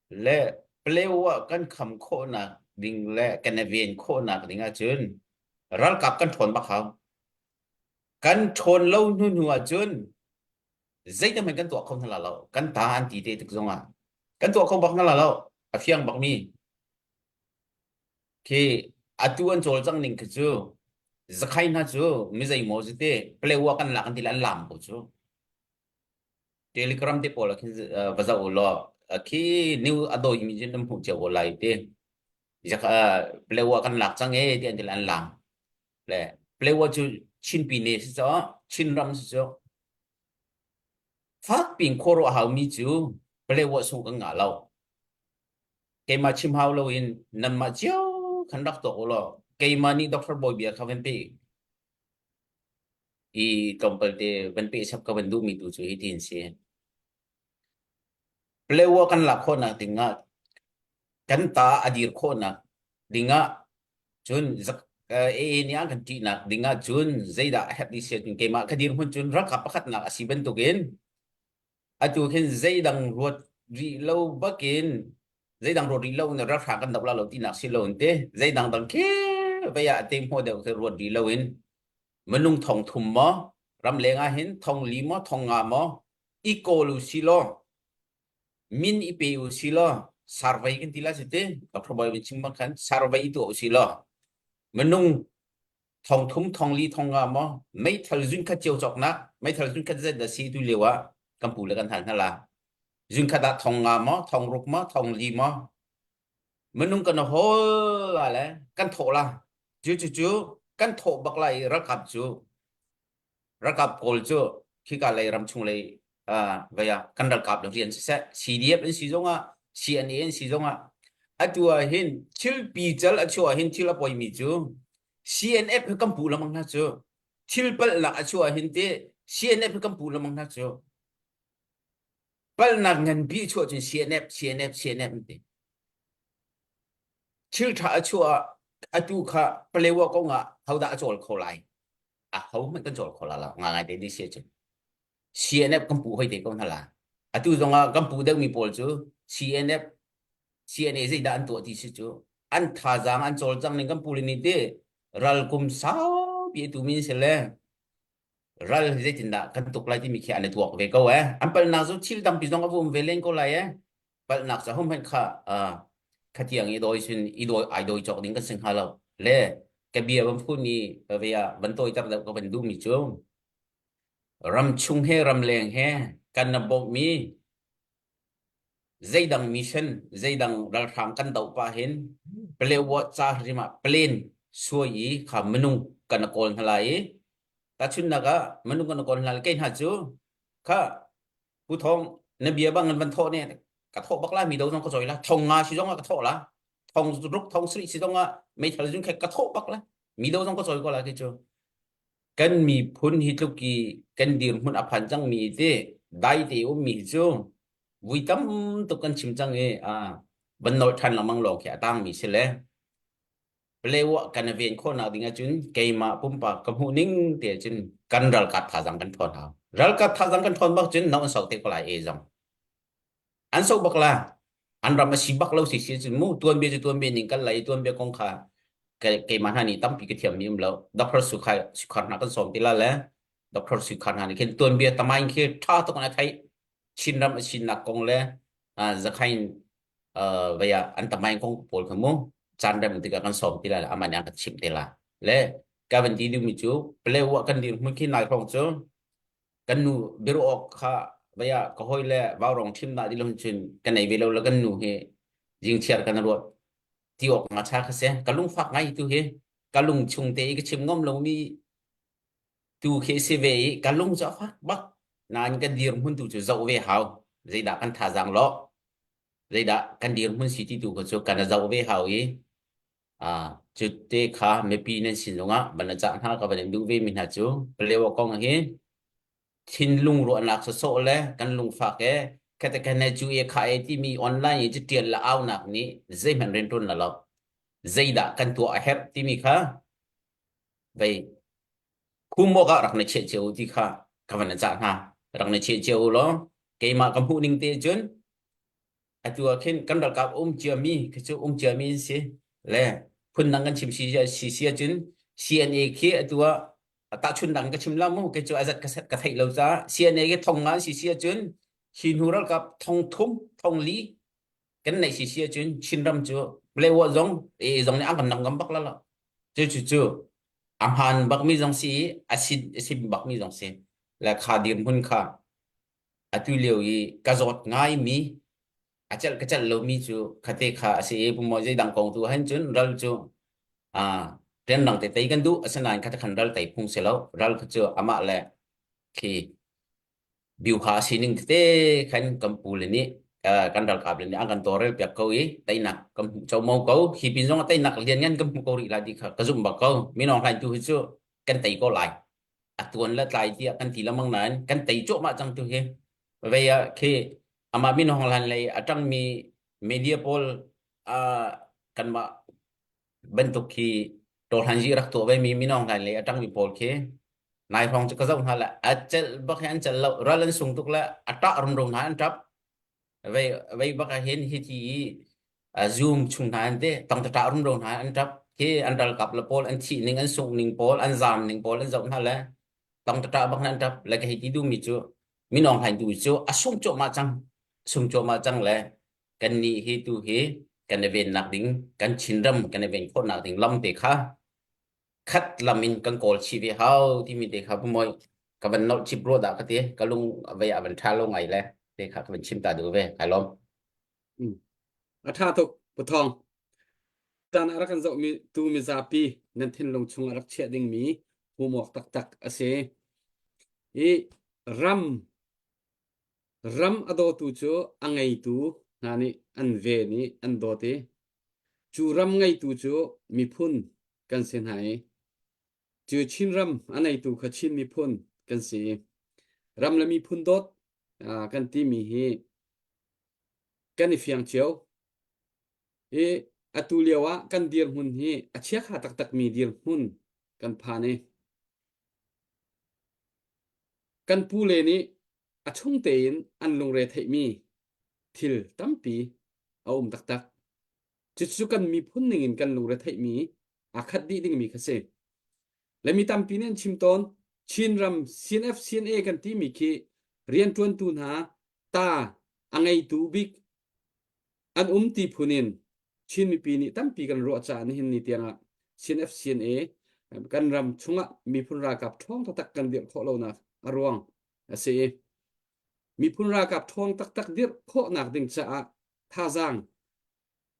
Le Paleo ah kan kham khawhnak ding le kan i ven khawhnak ding ahcun ralkap kan ṭhawn bak hau. Kan ṭhawn lo hnu hnu ahcun zeitin hmanh kan tuah kho hna la lo. Kan ta an ti te tik zongah kan tuah kho bak hna la lo. A fiang bakmi. Khi atu an cawlcangh ning khi cu zakhai hna cu mi zeimaw cu te Palewa kan lak an ti le an lam ko cu. Telegram te pawl ah khin uh, va zoh u law khi new a dawi mi cu nan hmuh cio ko lai ti. Zak uh, Palewa kan lak cang e ti an ti le an lam. Le Palewa cu Chin pine si cu Chin ram si cu fak pin khuaruah hau mi cu Palewa sung kan ngah lo. Keimah chim hau loin nanmah cio khan rak tuak u law keimah nih Doctor Bawi bia kha van pe i tlawmpal te van pe chap ka van duhmi tu cu hi tin si. Palewa kan lak khawhnak dingah kan ta a dir khawhnak dingah cun AA nih an kan ṭihnak dingah cun zeidah a herh ti si ahcun keimah ka dirhmun cun ralkap pakhatnak a si bantukin Atu khin zeidang ruat rih lo bakin zeidang ruat rih lo in ralhrang kan doh la lo tinak si lo in te zeidang dang khi vei ah te hmuh deuh khi ruat rih lo in minung thong thum maw ramleng ah hin thong li maw thong nga maw i kawl u si law min i pe u si law survey kan ti la si te Dr. Boy bin chim bang khan survey i tuah u si law minung thong thum thong li thong nga maw meithal zun khat cio cawknak meithal zun khat zet dah si tu lio ah kan pu le kan hal hna la zun khat ah thong nga maw thong ruk maw thong li maw minung kan hol la le kan thawh la cu cu cu kan thawh bak lai ralkap cu Ralkap pawl cu khika lei ramchung lei vei ah kan ralkap le rian siseh CDF an si zongah CNA an si zongah atu ah hin thil pical a chuah hin thil a poimi cu CNF hi kan puh lengmang hna cu thil palhnak a chuah hin te CNF hi kan puh lengmang hna cu palhnak nganpi chuah cun CNF CNF CNF an ti thil ṭha a chuah atu kha Palewa kong ah hodah a cawl kho lai a ho hmanh kan cawl kho la lo ngai te ni si cun CNF kan pu hoi te ko hna la atu zong ah kan pu deuhmi pawl cu CNF CNA zeidah an tuah ti si cu an thazaang an cawlcang ning kan pu le ni te ral kum saupi tu min si le ral hi zeitindah kan tuk lai timi khi an i tuak ve ko eh an palnak cu thil tampi zong a vum ve len ko lai eh palhnak ca hum kha khatiang i dawi sin i dawi ai dawi cawk ding kan si hnga lo le ka bia van phun i ve ah van tawi ter deuh ka van duh mi cu ram chung he ram leng he kan na bawmh mi zeidang mission zeidang ralhrang kan doh pa hin Palewa ca hrim ah plane suai i kha minung kan kawl hna lai i tahchunhnak ah minung kan kawl hna lai kei hna cu kha Pu Thawng, na bia bang in van thawh ne ka thawh bak lai mi do zong ka cawi la thong nga si zong ah ka thawh la. Thong ruk thong sri si zong ah meithal zun khe ka thawh bak la. Mi do zong ka cawi ko la khi cu. Kan miphun hi tluk i kan dirhmun a phan cang mi te dai te um mi cu vui tam tuk kan chim cang i a van nolh ṭhan lengmang lawng khi a tang mi si le Palewa kan i ven khawhnak ding ahcun keimah pumpak ka hmuh ning te ahcun kan ralkap thazaang kan ṭhawn hau. Ralkap thazaang kan ṭhawn bak cun no an sok te ko lai e zong. An sok bak la. An ram a si bak lo si si cun mu tuanbia cu tuanbia ning kan lai tuanbia kong kha keimah hna nih tampi ka thiam mi um lo. Dr. Sukhai Sukhar hna kan sawm ti la le Dr. Sukhar hna nih khin tuanbia tamain khi ṭha tuk in a theih. Chinram a sinnak kong le Zakhain vei ah an tamain kong pawl kha mu caan rem tikah kan sawm ti lai amah nih an kan chimh te la le ka van ti duhmi cu Palewa kan dirhmun khi nai hrawng cu kan nu biaruah awk kha vei ah ka hawi le vaurong thim dah ti lo cun kan ei ve lo le kan nu hi jingchiar kan ruat ti awk nga cha kha se ka lungfak ngai tu hi ka lung chung te i ka chim ngam lomi tu khi si ve i ka lung cu a fak bak nain kan dirhmun tu cu zoh ve hau zeidah kan thazaang lawh zeidah kan dirhmun si ti tu kha cu kan zoh ve hau i cu te kha mipi nan sin zongah van cah hna ka van in duh ve mi hna cu Palewa kong hi thinlung ruahnak sawsawh le kan lungfak e khatakhan cu e kha e timi online i catial le aunak nih zeihmanh riantuan la lo zeidah kan tuah a herh timi kha vei khum awk ah rak na chiah cio ti kha ka van cah hna rak na chiah cio law keimah ka hmuh ning te cun atu ah khin kan ralkap um ciami khi cu um ciami an si le phundang kan chim si si si ahcun CNA khi atu ah tahchun dang ka chim la mu kei cu azat ka set ka theih lo caah CNA khi thong nga si si ahcun hi hnu ralkap thong thum thong li kan neih si si ahcun Chinram cu Palewa zong e zong nih an kan nam ngam bak la lo cu cu cu a hmaan bakmi zong si i a sin a sim bakmi zong si le kha dirhmun kha atu lio i ka zawt ngai mi a celh ka celh lomi cu khate kha a si i pumaw zeidang kong tu han cun ral cu a rianrang te tei kan duh asinain khate khan ral tei phung si lo ral kha cu amah le khi biuha sining tete khan kan pu le nih kan ralkap le nih an kan tawlrel piak ko i teinak kan hmuh como ko hi pin zong ah teinak lianngan kan hmu ko rih lai ti kha ka zumh bak ko minong hlain tu hi cu kan tei ko lai a tuan le tlai tiah kan ti lengmang nain kan tei cuahmah cang tu hi vei ah khi amah minong hlan lei a ṭangmi media pawl kanmah bantuk khi tawhlanzi rak tuah ve mi minong hlan lei a ṭangmi pawl khi nai hrawng cu ka zoh hna le a celh bak hi an celh lo ral an sung tuk le a ṭah rumro hna an ṭap vei vei bak ah hin hi ti i zoom chung hna an te tang ṭah rumro hna an ṭap khi an ralkap le pawl an thih ning an sungh ning pawl an zaam ning pawl an zoh hna le tang ṭah bak hna an ṭap le ka hei ti duhmi cu minong hlain tu cu a sung cuahmah cang sung cuahmah cang le kan nih hi tu hi kan i vennak ding kan Chinram kan i ven khawhnak ding lam te kha khat lam in kan kawl chih ve hau timi te kha pumoi ka van nolh chip rua dah ka ti ka lung vei a van tha lo ngai le te kha ka van chim ta duh ve kai lawm
A tha tuk Puthong tan a rak kan zoh mi tu mizapi nan thinlung chung a rak chiah ding mi homework taktak a si i ram Ram a dawtu cu a ngeitu hna nih an ven i an dawt i cu ram ngeitu cu miphun kan si hna i cu Chinram a neitu kha Chin miphun kan si i ram le miphun dawt kan timi hi kan i fiang cio. I atu lio ah kan dirhmun hi a chiakha taktakmi dirhmun kan phan i kan pule nih a chung tein an lungre theihmi thil tampi a um taktak. Cucu kan miphun ningin kan lungre theihmi aa khat dih dingmi kha si. Le mi tampi nih an chim tawn, Chinram CNF CNA kan timi khi rianṭuantu hna ta a ngeitu bik an um ti phun in Chin mipi nih tampi kan ruah caah nihin ni tiangah CNF CNA kan ram chungah miphun ralkap ṭhawng taktak kan dirh khawh lonak a ruang a si i miphun ralkap ṭhawng taktak dirh khawhnak ding caah thazaang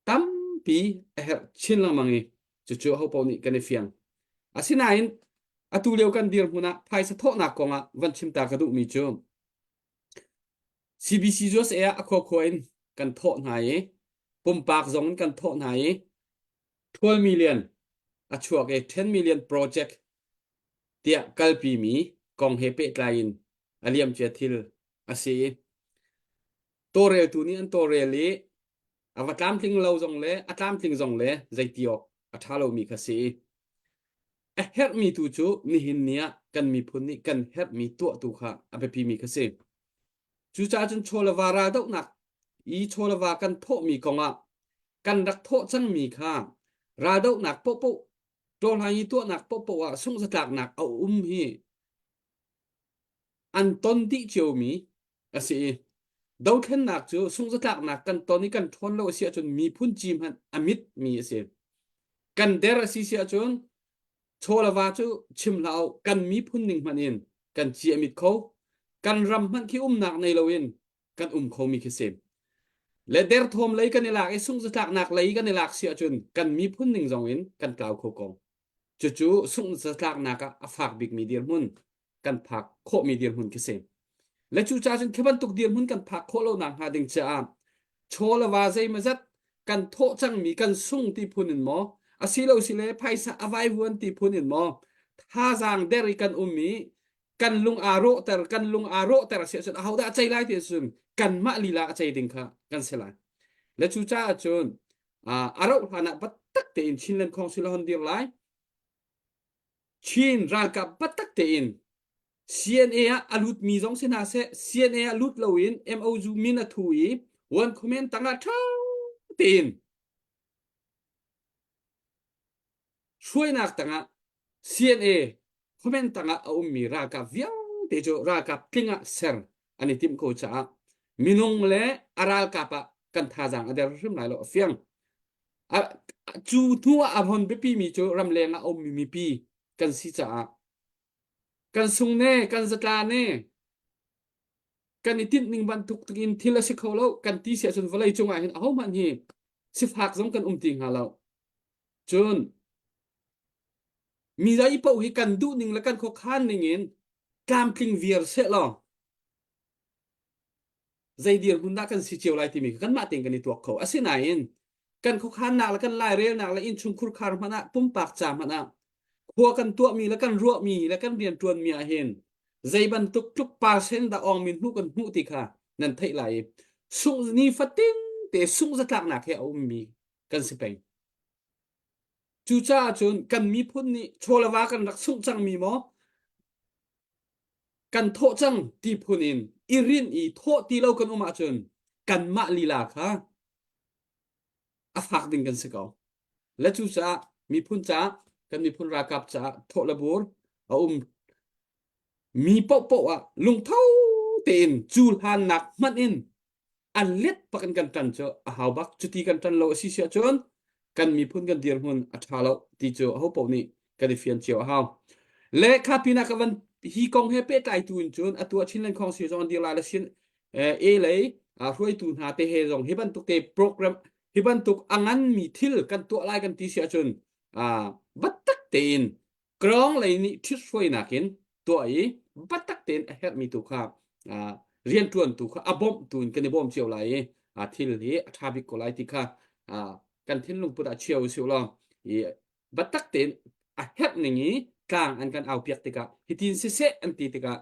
tampi a herh chin lengmang i cucu ahopaoh nih kan i fiang. Asinain atu lio kan dirhmun ah phaisa thawhnak kongah van chim ta ka duhmi cu CBC USA ah a khuakhua in kan thawh hna i. Pumpak zong in kan thawh hna i 12 million a chuak i 10 million project tiah kalpimi kong he pehtlai in a liamcia thil a si i tawlreltu nih an tawlrel i a va tlamtling lo zong le a tlamtling zong le zeiti awk a ṭha lomi kha si i a herhmi tu cu nihin ni ah kan miphun nih kan herhmi tuah tu kha a biapimi kha si. Cucaah cun chaw le va raldohnak i chaw le va kan thawhmi kongah kan rak thawh cangmi kha raldohnak paohpaoh ṭawlhlang i tuahnak paohpaoh ah sungh-zatlaknak a um hi an ton dih ciomi a si i dothlennak cu sungh-zatlaknak kan ton i kan ṭhawn lo a si ahcun miphun ci hmanh a mitmi a si. Kan der a si si ahcun chaw le va cu chim hlah u kan miphun ning hmanh in kan ci a mit kho. Kan ram hmanh khi umnak nei loin kan um khomi khi si. Le derthawm lei kan i lak i sungh-zatlaknak lei kan i lak si ahcun kan miphun ning zong in kan tlau kho ko. Cucu sungh-zatlaknak ah a fak bikmi dirhmun kan phak khawhmi dirhmun khi si. Le cucaah cun khi bantuk dirhmun kan phak khawh lo nak hnga ding caah chaw le va zeimazat kan thawh cangmi kan sung ti phun in maw asilo sile phaisa a vaivuan ti phun in maw thazaang der i kan um i kan lung aa rawhter kan lung aa rawhter a si ahcun ahodah a cei lai ti ahcun kanmah lila a cei ding kha kan si lai. Le cucaah cun a rauh hlan ah biatak tein Chinland Council a hon dir lai. Chin ralkap biatak tein CNA ah a lutmi zong si hna seh CNA ah lut loin MOU min a thu i one comment tangah ṭha tein hruainak tangah CNA comment tangah a ummi ralkap vialte cu ralkap tling ah ser an i timh ko caah minung le a ralkap ah kan thazaang a der hrim lai lo a fiang. Cu hnu ah a hon biapimi cu ramleng ah a ummi mipi kan si caah kan sung ne kan zatla ne kan i tinh ning bantuk in thil a si kho lo kan ti si ahcun vawlei cungah hin ahohmanh hi sifak zong kan um ti hnga lo. Cun mi zei paoh hi kan duh ning le kan khuakhan ning in tlamtling viar seh law zei dirhmun dah kan si cio lai timi kha kanmah tein kan i tuak kho. Asinain kan khuakhannak le kan lairelnak le innchungkhur khar hmanh ah pumpak ca hmanh ah khua kan tuahmi le kan ruahmi le kan rianṭuanmi ah hin zei bantuk tluk percent dah awngmin hmuh kan hmuh ti kha nan theih lai i sungh ni fatin te sungh zatlaknak he a ummi kan si peng. Cucaah cun kan miphun nih chaw le va kan rak sungh cangmi maw kan thawh cang ti phun in i rinh i thawh ti lo kan um ahcun kanmah lila kha a fak ding kan si ko. Le cucaah miphun caah kan miphun ralkap caah thawh le bur a um mi paohpaoh ah lungtho tein cu hlannak hmanh in an let bak in kan ṭan cu a hau bak. Cuti kan ṭan lo a si si ahcun kan miphun kan dirhmun a ṭha lo ti cu aho paoh nih kan i fian cio a hau. Le kha pinah ka van hi kong he pehtlai tu in cun atu ah Chinland Council zong an dir lai le sin A lei hruaitu hna te he zong hi bantuk te program hi bantuk a nganmi thil kan tuah lai kan ti si ahcun biatak tein Krawng lei nih ṭhithruainak in tuah i biatak tein a herhmi tu kha rianṭuantu kha a bawmhtu in kan i bawm cio lai i thil hi a ṭha bik ko lai ti kha kan thinlung put ah chia usih law i biatak tein a herh ning i tlang an kan aupiak tikah hitin siseh an ti tikah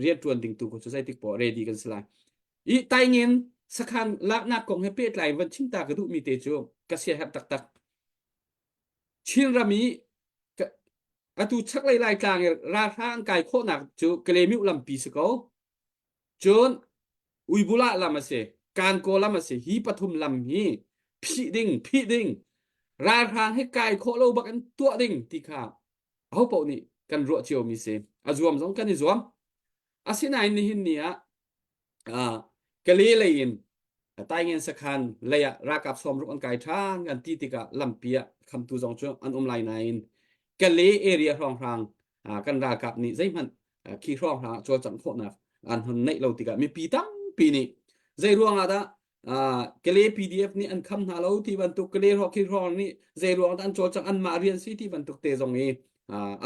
rianṭuan ding tu cu zeitik poah ready kan si lai. I taingin sakhan laknak kong he pehtlai van chim ta ka duhmi te cu ka siaherh taktak. Chinram i atu chaklei Laitlang i ralhrang an kai khawhnak cu Kalaymyo lampi si ko. Cun Uibulah lam a si, Kankaw lam a si. Hi pathum lam hi phih ding, phih ding, ralhrang hi kai khawh lo bak in tuah ding ti kha aho paoh nih kan ruah ciomi si. A zuam zong kan i zuam. Asinain nihin ni ah Kale lei in Taingen sakhan lei ah ralkap sawmruk an kai ṭhan kan ti tikah lampi ah khamtu zong cu an um lai nain Kale area hrawnghrang kan ralkap nih zeihmanh khi hrawnghrang ah cawlcangh khawhnak an hon neih lo tikah mipi tampi nih zei ruang ah dah Kale PDF nih an kham hna lo ti bantuk Kale khi hrawng nih zei ruang dah an cawlcangh anmah rian si ti bantuk te zong i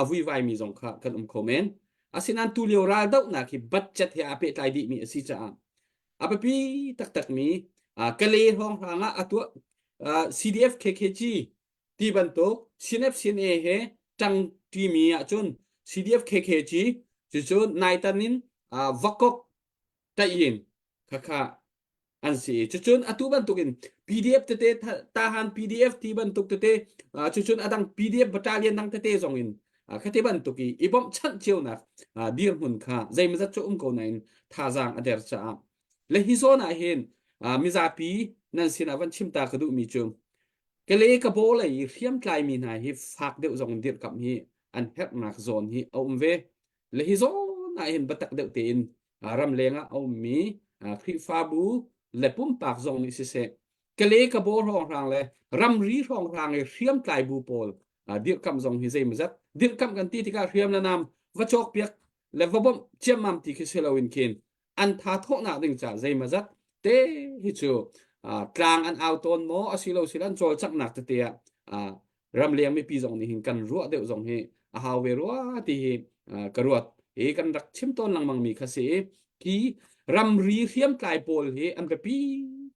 a vuivaimi zong kha kan um kho men. Asinain tulio raldohnak hi budget he aa pehtlai dihmi a si caah a biapi taktakmi. Kale hrawnghrang ah a tuah CDF KKG ti bantuk CNF CNA he ṭang ṭimi ahcun CDF KKG cucu naitan in vakok taih in khakha an si i cucun atu bantukin PDF tete tahan PDF ti bantuk tete cucun adang PDF battalion dang tete zong in khati bantuk i i bawmhchanh cionak dirhmun kha zeimazat cu um ko nain thazaang a der caah le hi zawn ah hin mizapi nan sinah van chim ta ka duhmi cu kale ka baw lei i hriamtlai mi hna hi fak deuh zong in dirhkamh hi an herhnak zawn hi a um ve le hi zawn ah hin biatak deuh tein ramleng ah a ummi Khrihfabu le pumpak zong nih siseh kale ka baw hrawnghrang le ramri hrawnghrang i hriamtlai bu pawl dirhkamh zong hi zeimazat dirhkamh kan ti tikah hriam le nam va cawkpiak le va bawmh ciammam ti khi si loin khin an tha thawhnak ding ca zeimazat te hi cu tlang an au tawn maw asilo sila an cawlcanghnak tete ah ramleng mipi zong nih hin kan ruah deuh zong hi a hau ve rua ti hi ka ruat hi kan rak chim tawn lengmang mi kha si hi ramri hriamtlai pawl hi an biapi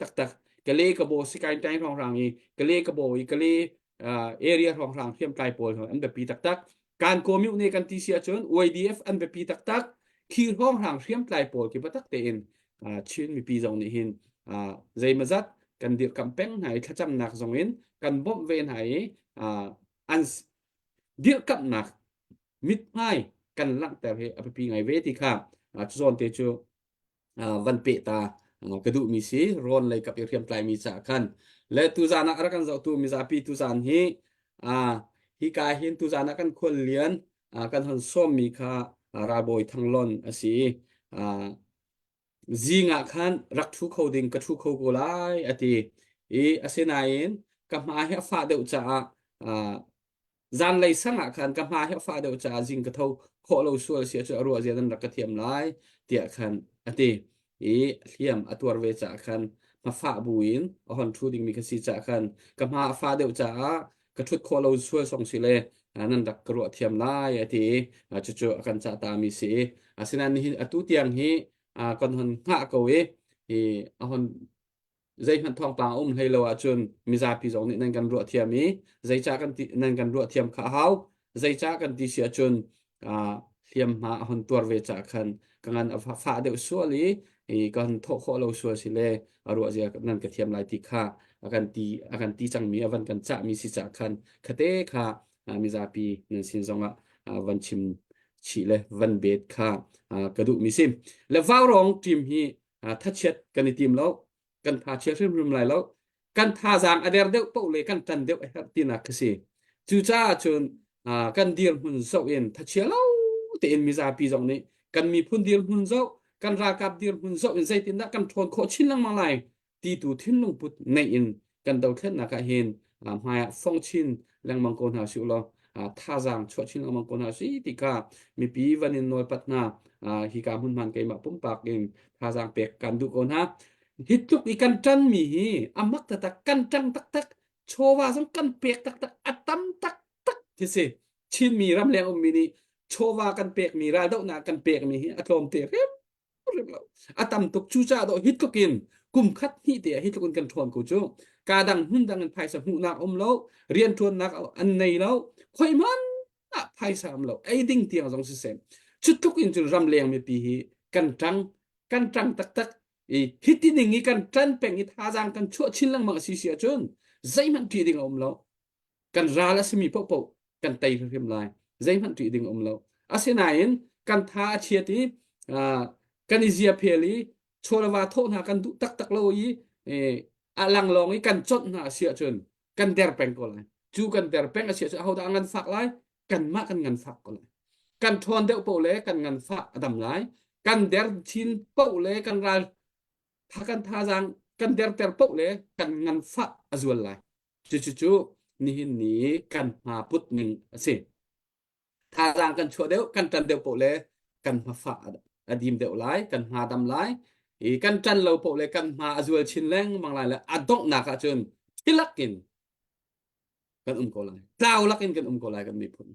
taktak kale ka bo sikai tai hrawnghrang i kale ka bo i kale area hrawnghrang hriamtlai pawl an biapi taktak kan komyu ne kan ti si ahcun YDF an biapi taktak khi hrawnghrang hriamtlai pawl khi biatak tein Chin mipi zong nih hin zeimazat kan dirhkamh peng hna i thlacamnak zong in kan bawmh ve hna i an dirhkamhnak mithmai kan langhter hi a biapi ngai ve ti kha cu zawn te cu van peh ta ka duhmi si rawn lei kap i hriamtlai mi caah khan le tuzan ah rak kan zohtu mizapi tuzan hi hika hin tuzan ah kan khual lian kan hon sawmmi kha ralbawi Thanglon a si zing ah khan rak ṭhu kho ding ka ṭhu kho ko lai a ti i asinain ka hma hi a fah deuh caah zanlei sang ah khan ka hma hi a fah deuh caah zing ka tho khawh lo sual si cu a ruah zia nan rak ka thiam lai tiah khan a ti i hliam a tuar ve caah khan hmafah buin a hon ṭhu dingmi ka si caah khan ka hma a fah deuh caah ka ṭhut khawh lo sual song si le nan rak ka ruah thiam lai a ti i cucu a kan cah tami si i asinain nihin atu tiang hi kan hon hngah ko i a hon zeihmanh thawngpang a um hlei lo ahcun mizapi zong nih nan kan ruah thiam i zeicah kan ti nan kan ruah thiam kha a hau zeicah kan ti si ahcun hliamhma a hon tuar ve caah khan ka ngan a fah deuh sual i i ka hon thawh khawh lo sual si le a ruah zia nan ka thiam lai ti kha a kan ti a kan ti cangmi a van kan cahmi si caah khan khate kha mizapi nan sin zongah van chim chih le van bet kha ka duhmi si le vaurong team hi thachiat kan i tim lo kan tha chia hrimhrim lai lo kan thazaang a der deuh paoh le kan ṭan deuh a herh tinak khi si cucaah cun kan dirhmun zoh in thachia lo tein mizapi zong nih kan miphun dirhmun zoh kan ralkap dirhmun zoh in zeitindah kan ṭhawn khawh chin lengmang lai ti tu thinlung put neih in kan dothlennak ah hin hmai ah fong chin lengmang ko hna sih law thazaang chuah chin lengmang ko hna si ti kha mipi van in nawlpat hna hika hmunhman keimah pumpak in thazaang pek kan duh ko hna hi tluk i kan ṭanmi hi a mak taktak kan ṭang taktak chawva zong kan pek taktak a tam taktak khi si Chinmi ramleng ummi nih chawva kan pekmi raldohnak kan pekmi hi a tlawmte hrim hrim lo a tam tuk cucaah dawh hi tluk in kum khat hnih te ah hi tluk in kan ṭhawn ko cu ka dang hmun dang in phaisa hmuhnak um lo rianṭuannak an nei lo khoi hmanh ah phaisa um lo ei ding tiang zong siseh cu tluk in cun ramleng mipi hi kan ṭang kan ṭang taktak i hiti ning i kan ṭan peng i thazaang kan chuah chin lengmang a si si ahcun zeihmanh ṭih ding a um lo kan ral a simi paohpaoh kan tei hrimhrim lai zeihmanh ṭih ding a um lo asinain kan tha a chiat i kan i ziaphel i chawlava thawh hna kan duh taktak lo i a langlawng i kan conh hna a si ahcun kan der peng ko lai cu kan der peng a si ahcun ahodah a ngan fak lai kanmah kan ngan fak ko lai kan ṭhawn deuh paoh le kan ngan fah a dam lai kan der chin paoh le kan ral tha kan thazaang kan derter paoh le kan nganfah a zual lai cucu nihin ni kan hma put ning a si thazaang kan chuah deuh kan ṭan deuh paoh le kan hmafah a dim deuh lai kan hma dam lai i kan ṭan lo paoh le kan hma a zual chin lengmang lai le a donghnak ah cun thilak in kan um ko lai tlau lak in kan um ko lai kan miphun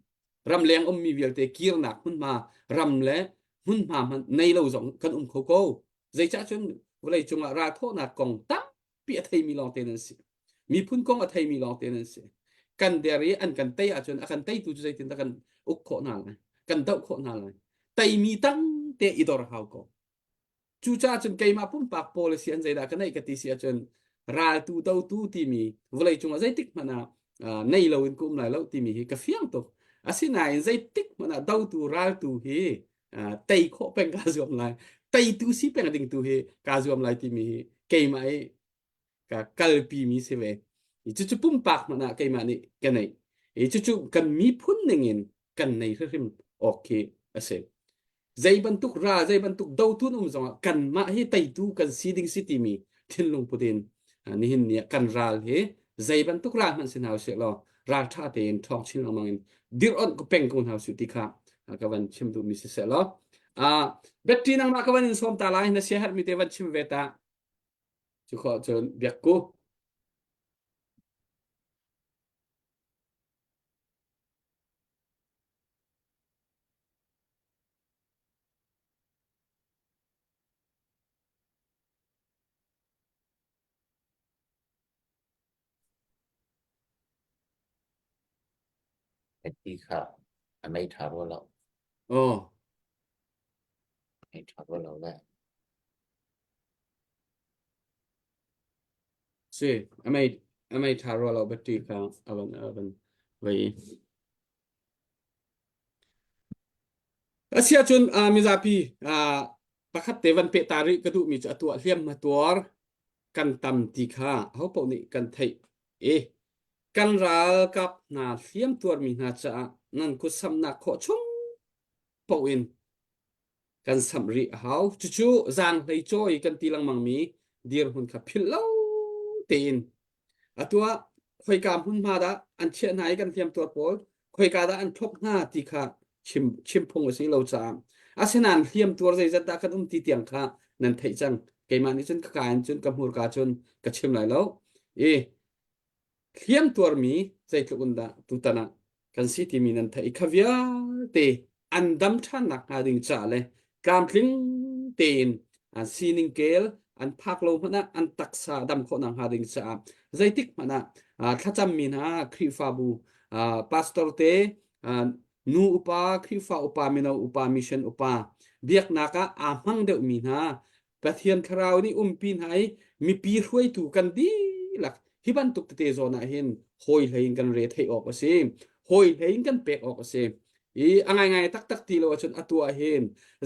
ramleng ummi vialte kirnak hmunhma ram le hmunhma hmanh nei lo zong kan um kho ko zeicah cun vawlei cungah ralthawhnak kong tampi. a theimi lawng te nan si. Miphun kong a theimi lawng te nan si. Kan der i an kan tei ahcun a kan teitu cu zeitindah kan uk khawh hna lai? Kan doh khawh hna lai? Teimi tang te i dor hau ko. Cucaah cun keimah pumpak policy an zeidah ka neih ka ti si ahcun raltu dotu timi vawleicung ah zeitik hmanh ah nei loin ka um lai lo timi hi ka fiang tuk. Asinain zeitik hmanh ah dotu raltu hi tei khawh peng kaa zuam lai. Teitu si peng ding tu hi kaa zuam lai timi hi keimah i ka kalpi mi si ve. Cucu pumpak hmanh ah keimah nih ka neih. Cucu kan miphun ning in kan nei hrimhrim awk khi a si. Zei bantuk ral, zei bantuk dotun um zongah kanmah hi teitu kan si ding si timi thinlung put in nihin ni ah kan ral hi zei bantuk ral hmanh si hna usih law ral ṭha tein ṭhawng chin lengmang in dirh onh ko peng ko hna usih ti kha ka van chim duhmi si seh law Betty nangmah ka van in sawm ta lai na sia herhmi te van chim ve ta cu khawh cun biak ku
Ti kha a mei ṭha rua lo.
Aw.
Mei ṭha rua lo le.
Si, a mei a mei ṭha rua lo battery kha a van a van vei. Asiahcun uh, mizapi uh, pakhat te van peh ta rih ka duhmi cu a tuah hliam a tuar kan tam ti kha ahopaoh nih kan theih i kan ralkap hna hliam tuarmi hna caah nan kut samnak khawh chung paoh in kan samh rih a hau. Cucu zaanghlei cawi kan ti lengmangmi dirhmun kha philh lo tein atu ah khoika hmunhma dah an chiah hna i kan hliamtuar pawl khoika dah an thlop hna ti kha chim chim phung a si lo caah asinain hliamtuar zeizat dah kan um ti tiang kha nan theih cang keimah nih cun ka ka in cun ka hmurka cun ka chim lai lo i hliam tuarmi zeitluk in dah tutan ah kan si timi nan theih i kha vialte an dam ṭhan nakhnga ding caah le tlamtling tein an sining kel an phak lo hmanh ah an taksa dam khawh nakhnga ding caah zeitik hmanh ah thlacammi hna Khrihfabu pastor te nu upa Khrihfa upa mino upa mission upa biaknak ah aa hmang deuhmi hna Pathian thlarau nih umpi hna i mipi hruaitu kan dihlak hi bantuk tete zawn ah hin hawi hlei in kan re theih awk a si hawi hlei in kan pek awk a si i a ngaingai taktak ti lo ahcun atu ah hin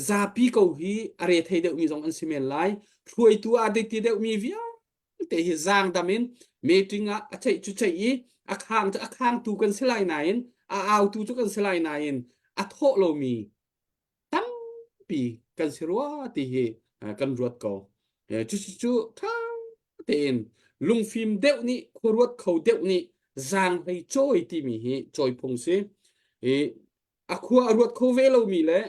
zapi ko hi a re thei deuhmi zong an si men lai hruaitu ah dei ti deuhmi vialte hi zaangdam in meeting ah a ceih cu ceih i a khang cu a khangtu kan si lai nain a autu cu kan si lai nain a thawh lomi tampi kan si rua ti hi kan ruat ko. Cucu ṭha tein lungfim deuh nih khuaruat kho deuh nih zaanghlei cawi timi hi cawi phung si. I a khua a ruat kho ve lomi le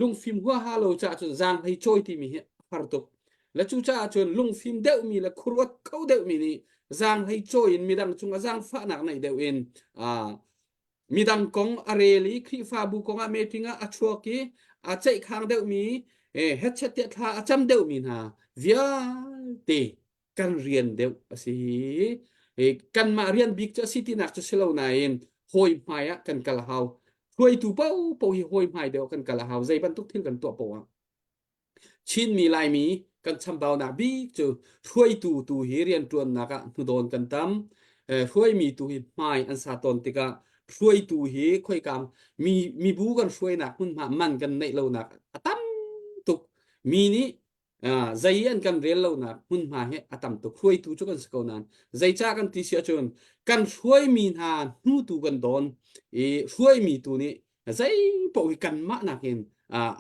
lungfim huaha lo caah cun zaanghlei cawi timi hi a har tuk. Le cucaah cun lungfim deuhmi le khuaruat kho deuhmi nih zaanghlei cawi in midang cungah zaangfahnak neih deuh in midang kong a rel i Khrihfabu kong ah meeting ah a chuak i a ceihkhang deuhmi hetchet tiah thla a cam deuhmi hna vialte kan rian deuh a si. Kanmah rian bik cu a si tinak cu si lo nain hawi hmai ah kan kal a hau. Hruaitu paohpaoh hi hawi hmai deuh kan kal a hau. Zei bantuk thil kan tuah paoh ah. Chinmi Laimi kan chambaunak bik cu hruaitu tu hi rianṭuannak ah hnudawn kan tam. Hruaimi tu hi hmai an sa tawn tikah hruaitu hi khoika mi mibu kan hruainak hmunhma man kan neih lonak a tam tuk. Mi nih zei an kan rel lonak hmunhma hi a tam tuk. Hruaitu cu kan si ko nain zeicah kan ti si ahcun kan hruaimi hna hnutu kan dawn i hruaimi tu nih zei paoh hi kanmah nakin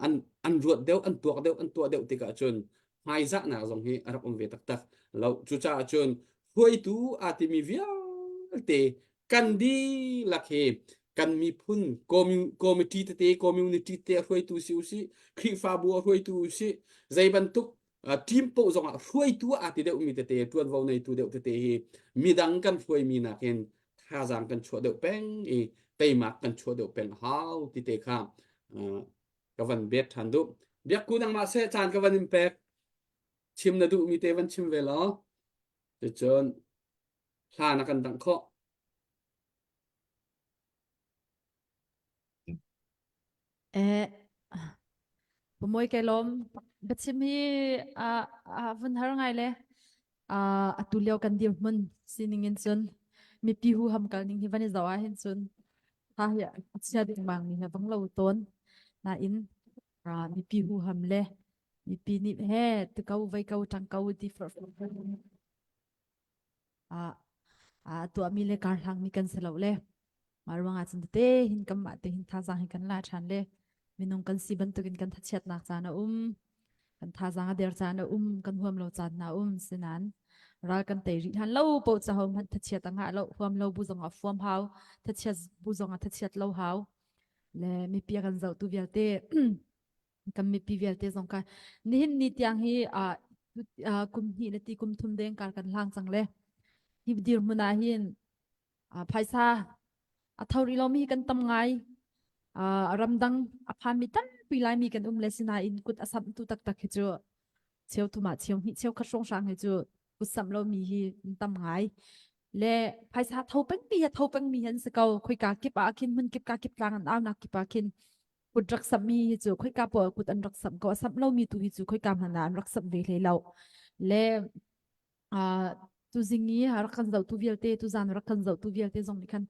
an an ruat deuh an tuak deuh an tuah deuh tikah cun hmaizahnak zong hi a rak um ve taktak lo cucaah cun hruaitu aa timi vialte kan dihlak hi kan miphun committee tete community tete a hruaitu si usih Khrihfabu a hruaitu usih zei bantuk team paoh zongah hruaitu aa ti deuhmi tete ṭuanvo neitu deuh tete hi midang kan hruaimi nakin thazaang kan chuah deuh peng i teimak kan chuah deuh peng hau ti te kha ka van bet ṭhan duh biakku nangmah seh caan ka van in pek chim na duhmi te van chim ve law. Cucun hla na kan dangh khawh.
Eh, Pumoi kai lawm. Biachim hi a a vun har ngai le a atu lio kan dirhmun sining in cun mipi hu ham kal ning hi van i zoh ah hin cun ha hi a chia ding bang mi he vang lo tawn nain mipi hu ham le mipi nih he tu ko vai ko tang ko ti for a a tuahmi le karhlangmi kan si lo le mah ruangah cun tete hin kanmah te hin thazaang hi kan la ṭhan le minung kan si bantukin kan thachiatnak caan a um kan thazaang a der caan a um kan huam lo caan hna um sinan ral kan tei rih hlan lo po ca ho hmanh thachiat a ngah lo huam lo bu zong ah fuam hau thachiat bu zong ah thachiat lo hau le mipi a kan zohtu vialte kan mipi vialte zong kha nihin ni tiang hi uh, kum hnih le ti kum thum deng kar kan hlang cang le hi dirhmun ah hin phaisa a tho rih lomi kan tam ngai ramdang a phanmi tampi laimi kan um le sinain kut a samtu taktak hi cu cheu thum ah cheu hnih cheu khat hrawnghrang hi cu kut samh lomi hi an tam ngai le phaisa tho pengmi hi tho pengmi hi an si ko khoika kip ah khin hmun kip ka kip tlang an aunak kip ah khin kut rak samhmi hi cu khoika poah kut an rak samh ko a samh lomi tu hi cu khoika hmanh ah an rak samh ve hlei lo le uh, tu zing i rak kan zohtu vialte tu zan rak kan zohtu vialte zong nih khan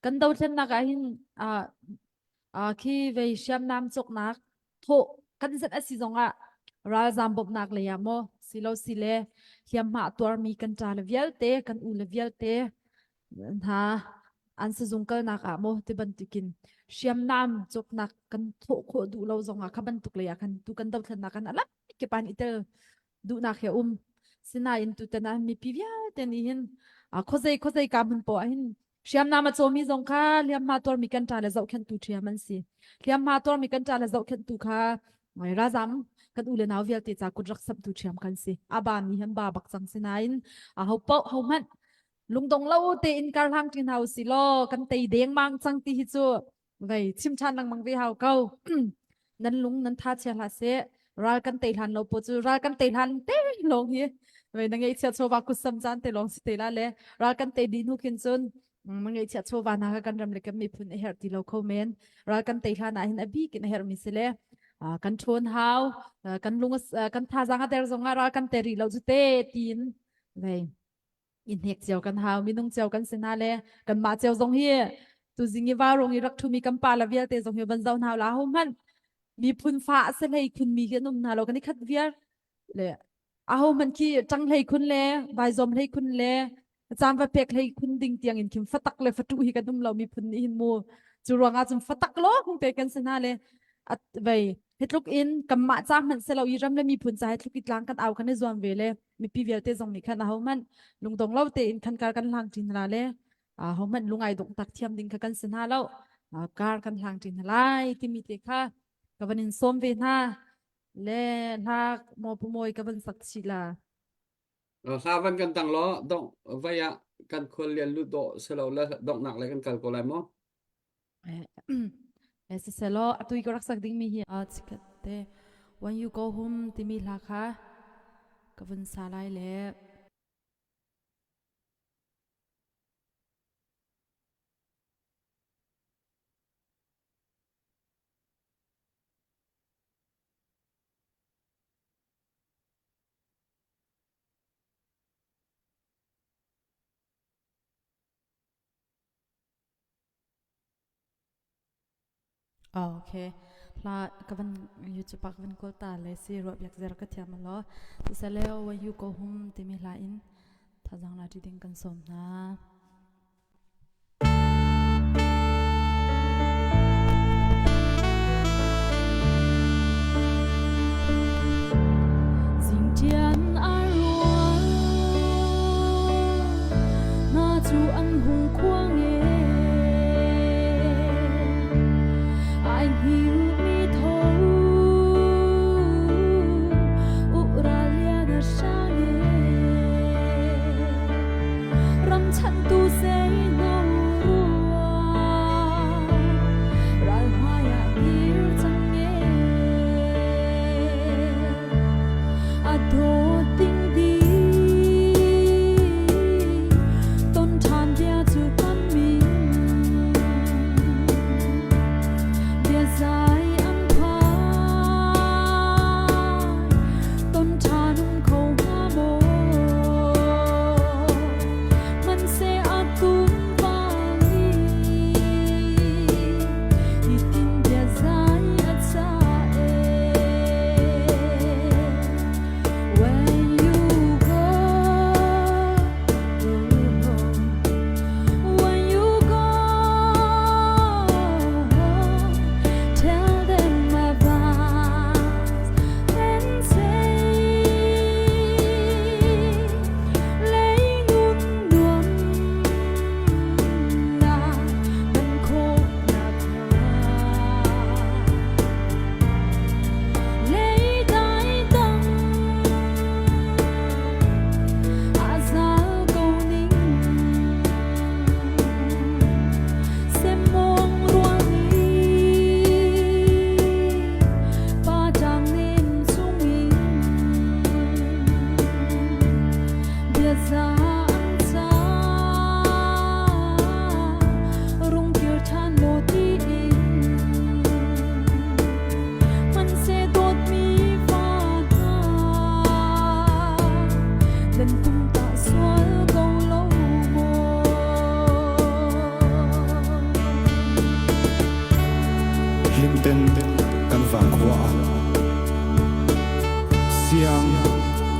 kan dothlennak ah hin uh, uh, khi vei hriamnam cawknak thawh kan zat a si zong ah ralzam bawmhnak lei ah maw silo sile hliamhma tuarmi kan ṭa le vialte kan u le vialte hna an sizung kalnak ah maw ti bantukin hriamnam cawknak kan thawh khawh duh lo zong ah kha bantuk lei ah khan tu kan dothlennak kan alak kipan i tel duhnak he um sinain tutan ah mipi vialte nih hin khuazei khuazei ka hmun poah hin hriamnam a cawmi zong kha hliamhma tuarmi kan ṭa le zohkhenhtu ṭhiam an si hliamhma tuarmi kan ṭa le zohkhenhtu kha ralzam kan u le nau vialte ca kut rak samhtu ṭhiam kan si a ba mi han ba bak cang sinain a ho paoh ho hmanh lungdong lo tein kar hlang ṭi hna usih law kan tei dengmang cang ti hi cu vei chim ṭhan lengmang ve hau ko nan lung nan tha chia hlah seh ral kan tei hlan lo po cu ral kan tei hlan te lawng hi vei na ngeihchiah chawva kutsam caan te lawng si te la le ral kan tei dih hnu khin cun na ngeihchiah chawva hna kha kan ram le kan miphun a herh ti lo kho men ral kan tei hlan ah hin a bik in a herhmi si le kan ṭhawn hau kan lung kan thazaang a der zong ah ral kan te rih lo cu te tiin vei i hnek cio kan hau minung cio kan si hna le kanmah cio zong hi tuzing i varung i rak ṭhumi kan pa la vialte zong hi van zoh hna la ho hmanh miphun fa a si hlei khun mi khi an um hna lo kan i khat viar le aho hmanh khi ṭang hlei khun le vaizawm hlei khun le caan va pek hlei khun ding tiang in khim fatak le fatu hi kan um lo miphun nih hin mu cu ruangah cun fatak lawng te kan si hna le at vei hi tluk in kanmah ca hmanh selo i ram le miphun ca hi tluk i tlang kan au kan i zuam ve le mipi vialte zong nih khan ahohmanh lungdong lo tein khan kar kan hlang ṭin hna le ahohmanh lungai dong tak thiam ding kha kan si hna lo kar kan hlang ṭin hna lai timi te kha ka van in sawm ve hna le hla maw pumawi ka van sak chih la
Hla van kan tang law dong vai ah kan khual lian lut dawh selo le donghnak le kan kal ko lai maw?
Eh siselaw atu i ka rak sak dingmi hi a chikkhat te when you go home timi hla kha ka vun sa lai le Okay. Hla ka van YouTube ah ka van kawl ta le si ruah biak zer ka thiam lo. Sisele when you go home timi hla in thazang la ti ding kan sawm hna. Zingṭian a rual hna cu an hung khuang e ai hngilmi tho uralia na hrang e ram chanhtu seino ruang ral hmai ah dir cang e a dawt ding ding.
Taza an ca rung kir ṭhan law tiin hmanhseh dawtmi fa hna nan tum tah sual ko lo maw?
Hlimten kan vangkhua ah siang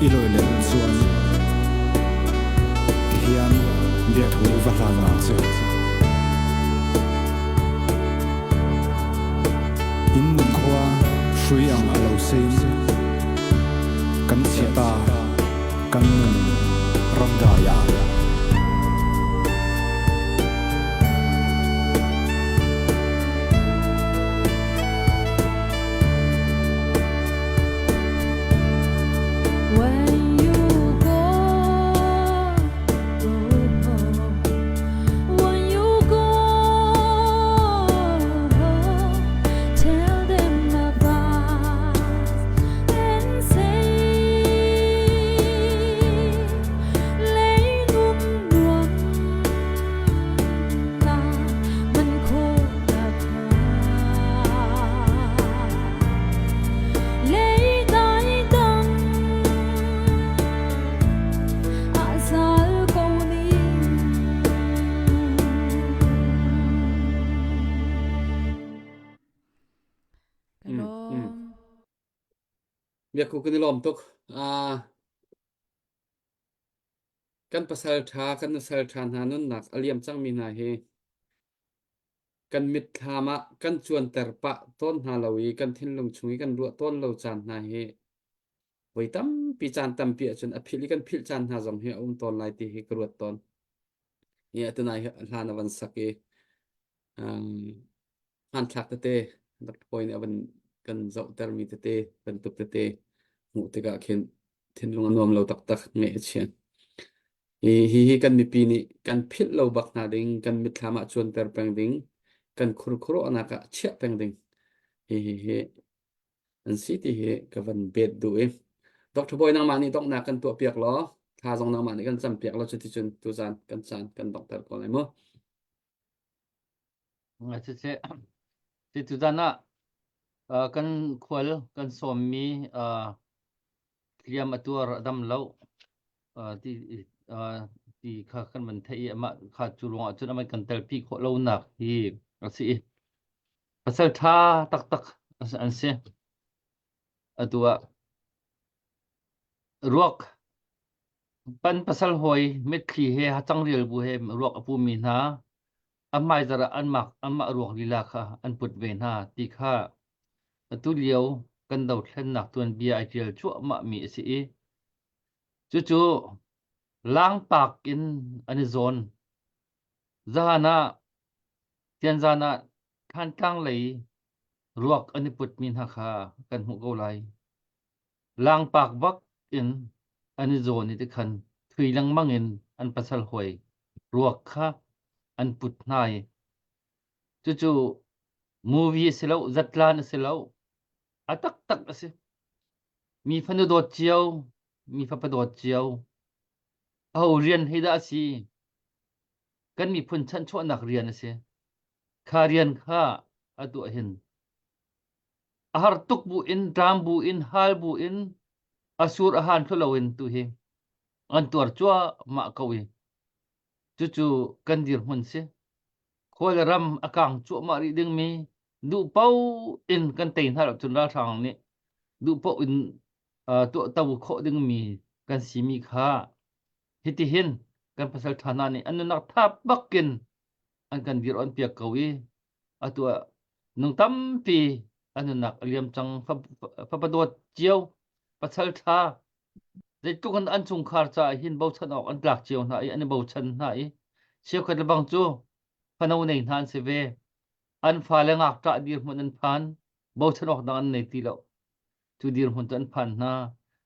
i lawi len chuan tihian biathu va hlan ang che. Inn nun khua hrui ang a lo sein kan chiah ta kan nun ramdai ah.
When you go, go home. When you go, tell them of us and say, Lei nun nuam na man kho na kha. Lei dai dang a zal ko ning.
Ka lawm.
Biakku kan i lawm tuk. Ah, kan pasal ṭha, kan nusal ṭha hna nunnak a liam cangmi hna hi kan mitthlam ah kan cuanter pah tawn hna lo i kan thinlung chung i kan ruah tawn lo caan hna hi voi tampi caan tampi ahcun a philh i kan philh caan hna zong hi a um tawn lai ti hi ka ruat tawn. Hi atunai hlan a van sak i um, hmanthlak tete Dr. Pawi nih a van kan zohtermi tete bantuk tete hmuh tikah khin thinlung a nuam lo taktak ngeih a chia. Hi hi hi kan mipi nih kan philh lo bak hna ding, kan mitthlam ah cuanter peng ding, kan khurkhuruahnak ah chiah peng ding. Hi hi hi an si ti hi ka van bet duh i Dr. Bawi nangmah nih donghnak kan tuah piak law thla zong nangmah nih kan cam piak law cuticun tuzan kan caan kan donghter ko lai mu.
Siseh, si tuzan ah uh, kan khual kan sawmmi uh, hliam a tuar a dam lo uh, ti uh, ti kha kan van theih i amah kha cu ruangah cun amah kan telpi khawh lonak hi a si i pasal ṭha taktak an si. Atu ah ruak pan pasal hawi mitthli he hacang rial bu he ruak a pumi hna a hmaizarh ah anmah anmah ruak lila kha an put ve hna ti kha atu lio kan dothlennak tuanbia ai ṭial cuahmahmi a si i cucu langpak in an i zawn. Zahan ah Tianzan ah Thantlang lei ruak an i putmi hna kha kan hmuh ko lai. Langpak bak in an i zawn i tikhan thui lengmang in an pasal hawi ruak kha an put hna i cucu movie a si lo, zatlan a si lo, a taktak a si. Mi fanu dawt cio, mi fapa dawt cio, aho rian hei dah a si? Kan miphun chanchuahnak rian a si. Kha rian kha a tuah hin a har tuk bu in ṭam bu in hal bu in a sur a han thlu loin tu hi an tuar cuahmah ko i cucu kan dirhmun si khual ram a kang cuahmah rih dingmi duh paoh in kan tei hna lo cun ralhrang nih duh paoh in uh, tuahto khawh dingmi kan simi kha hitihin kan pasal ṭha hna nih an nunnak thap bakin an kan dir on piak ko i atu ah nung tampi an nunnak a liam cang fapa dawt cio pasal ṭha zeitluk in an chungkhar caah hin bochan awk an tlak cio hna i an i bochan hna i cheukhat lebang cu fano nei hna an si ve an fale ngakṭah dirhmun an phan bochan awk dang an nei ti lo cu dirhmun cu an phan hna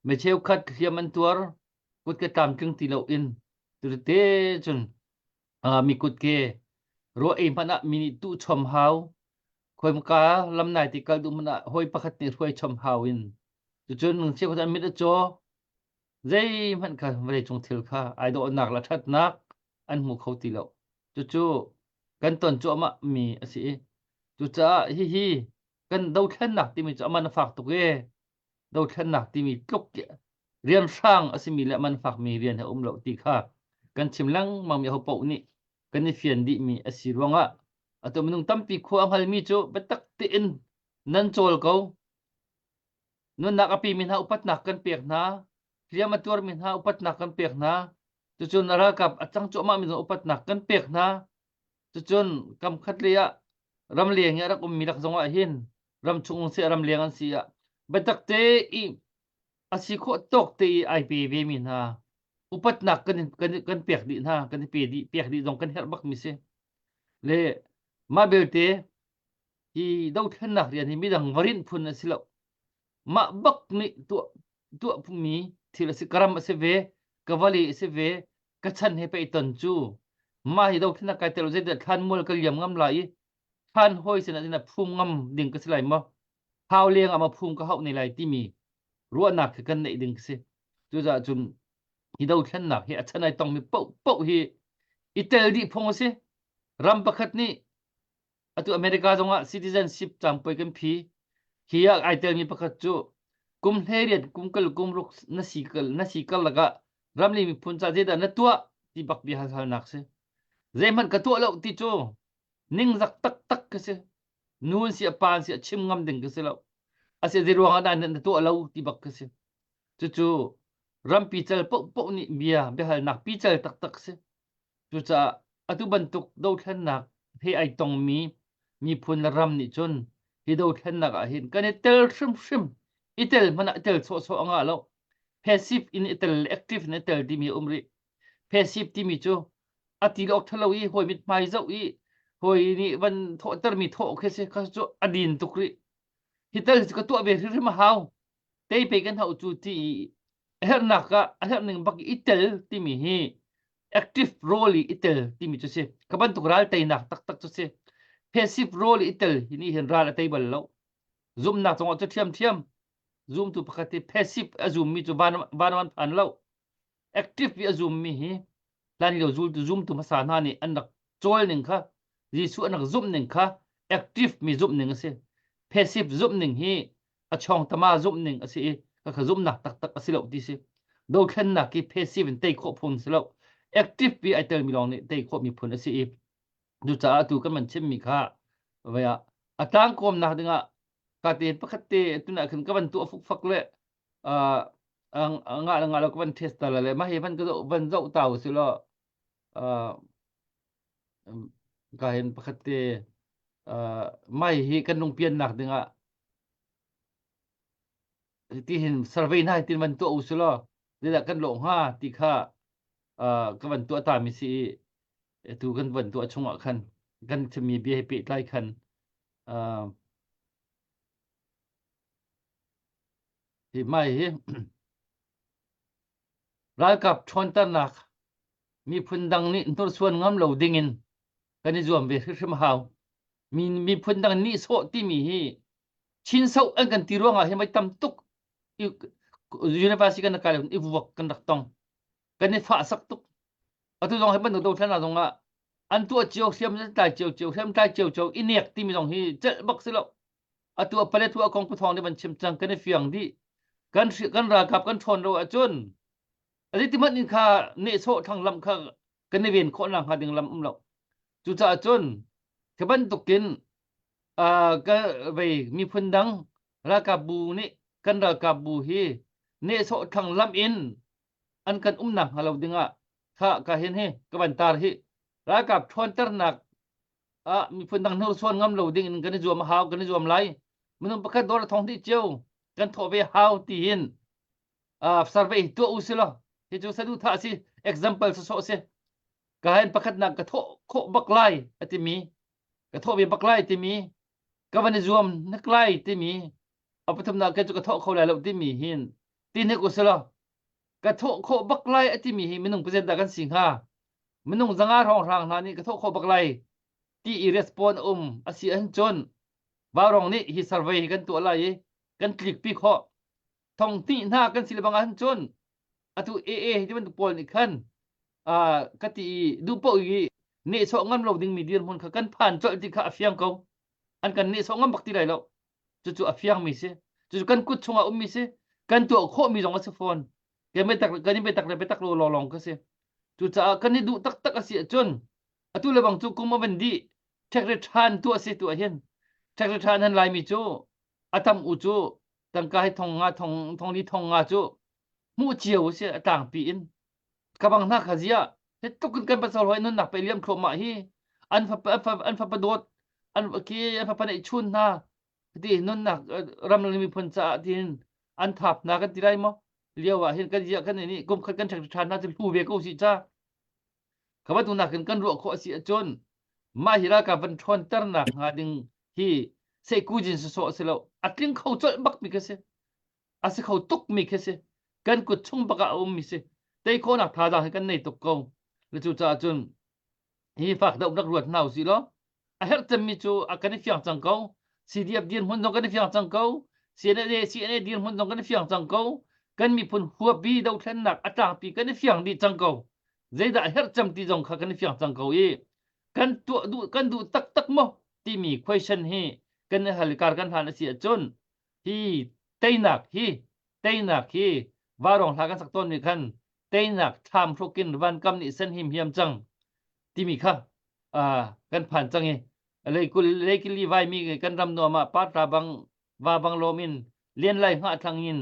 mi cheukhat hliam an tuar kut ke tlamtling ti lo in tute cun mi kutke ruah ei hmanh ah mi nih tuh chom hau khoimka lam nai ti kal duh hmanh ah hawi pakhat nih hruai chom hau in cucun cheukhat an mit a caw. Zeihmanh kha vawleicung thil kha ai dawhnak le ṭhatnak an hmu kho ti lo. Cucu kan ton cuahmah mi a si i cucaah hihi kan dothlennak timi cu a man a fak tuk ee. Dothlennak timi tluk rian hrang a simi le a man fakmi rian he um lo ti kha kan chim lengmang mi ahopaoh nih kan i fian dihmi a si ruangah atu minung tampi khua a hngalmi cu biatak tein nan cawl ko. Nunnak a pimi hna upatnak kan pek hna. Hliam a tuarmi hna upatnak kan pek hna. Cucun a ralkap a cang cuahmah mi zong upatnak kan pek hna. Cucun kam khat lei ah ramleng i a rak ummi lak zong ah hin ramchung seh ramleng an si ah biatak te i a si khawh tawk te i ai pe ve mi hna upatnak kan kan kan pek dih hna kan i pe dih pek dih zong kan herh bak mi si le mah belte hi dothlennak rian hi midang varinh phun a si lo mah bak nih tuah tuah mi thil a si ka ram a si ve ka vali a si ve ka chan he pei ton cu mah hi dothlennak kai tel zeidah thlan mual ka liam ngam lai i thlan hawi sinah in phum ngam ding ka si lai maw hau leng ah ma phum ka hauh ne lai timi ruahnak khi kan neih ding ka si cucaah cun hi dothlennak hi a chan ai tongmi paoh paoh hi i tel dih phung a si ram pakhat nih Atu America zongah citizenship cangpoi kan phi. Hi ah ai telmi pakhat cu kum 18 kum kal kum ruk na si kal na si kal lakah ramli miphun ca zeidah na tuah ti bak bia halnak si. Zeihmanh ka tuah lo ti cu ningzak taktak ka si. Nu an si a pa an si a chim ngam ding ka si lo. Asi zei ruangah dah na tuah lo ti bak ka si. Cucu rampi cal paohpaoh nih bia biahalnak pical taktak si. Cucaah atu bantuk dothlennak he ai tongmi miphun le ram nih cun hi dothlennak ah hin kan i tel hrimhrim. I tel hmanh ah i tel sawhsawh a ngah lo. Passive in i tel le active in i tel timi a um rih. Passive timi cu a ti awk ṭhalo i hawi mithmai zoh i hawi nih van thawhtermi thawh khi si kha cu a din tuk rih. Hi tel hi cu ka tuah ve hrimhrim a hau. Tei pe kan hauh cu ti i a herhnak ah a herh ning bak i tel timi hi active role i i tel timi cu si. Kha bantuk ral teinak taktak cu si. Passive role i tel hi nih hin ral a tei bal lo. Zumnak cungah cu ṭhiamṭhiam. Zumtu pakhat hi passive a zummi cu van van an phan lo. Active i a zummi hi hlanlio zultu zumtu hmasa hna nih an rak cawl ning kha Jesuh an rak zumh ning kha active mi zumh ning a si. Passive zumh ning hi a chawng tama zumh ning a si i khakha zumhnak taktak a si lo ti si. Dothlennak hi passive in tei khawh phun si lo. Active i ai telmi lawng nih tei khawhmi phun a si i cucaah atu kan van chimmi kha vai ah a tlangkawmnak dingah ka te pakhat te tunah khan ka van tuah fukfak le uh, ngah le ngah lo ka van test ta le mah hi van ka zoh van zoh ta u si law uh, ka hin pakhat te uh, mai hi kan lungpiannak dingah ti hin survey hna tin van tuah u si law zeidah kan lawh hnga ti kha uh, ka van tuah ta mi si i tu kan van tuah chungah khan kan chimmi bia he pehtlai khan uh, hi mai hi ralkap ṭhawnternak miphun dang nih hnursuan ngam lo dingin kan i zuam ve hrimhrim a hau. Mi miphun dang nihsawh timi hi Chin soh an kan ti ruangah hi mei tam tuk university kan kai i vuak kan rak tong. Kan i fah sak tuk. Atu zong hi bantuk dothlennak zong ah an tuah cio hriam tlai cio cio hriam tlai cio cio i nek timi zong hi celh bak si lo. Atu a pale tu a kong puthong nih van chim cang kan i fiang dih. Kan kan ralkap kan ṭhawn lo ahcun a ti hmanh in kha nehsawh thlanglamh kha kan i ven khawh nak hnga ding lam um lo. Cucaah cun khi bantukin uh, ka vei miphun dang ralkap bu nih kan ralkap bu hi nehsawh thlanglamh in an kan umnak hnga lo dingah kha ka hin hi ka van tar hi ralkap ṭhawnternak ah miphun dang hnursuan ngam lo ding in kan i zuam a hau kan i zuam lai minung pakhat dawr thong dih cio kan thawh ve hau ti hin uh, survey tuah u si law hi cu saduhthah si example sawsawh si ka hin pakhatnak ka thawh khawh bak lai a timi ka thawh ve bak lai timi ka van i zuam hnik lai timi a pathumnak ke cu ka thawh kho lai lo timi hin ti hnik u si law ka thawh khawh bak lai a timi hi minung pazet dah kan si hnga minung zanga hrawnghrang hna nih ka thawh khawh bak lai ti i response um a si ahcun vaurong nih hi survey hi kan tuah lai i kan tlikpi khawh thong hnih hna kan si le bang ahcun. Atu AA hi ti bantuk pawl nih khan ka ti i duh paoh i nehsawh ngam lo dingmi dirhmun kha kan phan colh ti kha a fiang ko. An kan nehsawh ngam bak ti lai lo. Cucu a fiangmi si. Cucu kan kut chungah ummi si. Kan tuah khawhmi zong a si fawn. Kan biatak kan i biatak le biatak lo lawnglawng ka si. Cucaah kan i duh taktak a si ahcun atu le bang cu kum a van dih ṭhekre ṭhan tuah si tu ahhin ṭhekre ṭhan han Laimi cu a tam u cu tangka hi thong nga thong thong li thong nga cu hmuh cio a si a tlangpi in ka bang hna kha ziah hi tluk in kan pasal hoi nunnak pe liam thluahmah hi an fapa an fapa dawt an ki an fapa neih chun hna ti nunnak ram le miphun caah tiin an thap hna kan ti lai maw lio ah hin kan ziah kan nih kum khat kan ṭhek ṭhan hna cu hlu ve ko si ca Kha bantuk nakin kan ruah khawh a si ahcun mah hi ralkap van ṭhawnternak hnga ding hi sehkujin sawsawh a si lo. A tling kho colh bakmi khi si. A si kho tukmi khi si. Kan kut chung bak ah a ummi si. Tei khawhnak thazaang hi kan nei tuk ko. Le cucaah cun hi fak deuh rak ruat hna usih law a herh cemmi cu a kan i fiang cang ko. CDF dirhmun zong kan i fiang cang ko. CNA CNA dirhmun zong kan i fiang cang ko. Kan miphun huapi dothlennak a tlangpi kan i fiang dih cang ko. Zeidah a herh cem ti zong kha kan i fiang cang ko i kan tuah duh kan duh taktak maw timi question hi kan i hal kar kan hlan a si ahcun hi teinak hi teinak hi varong hla kan sak tawn mi khan teinak thlam hrukin van kam nih sen him hiam cang timi kha kan phan cang i leikul leikili vaimi kan ram nuam ah parta bang va bang lawm in lian lai hngah thlang in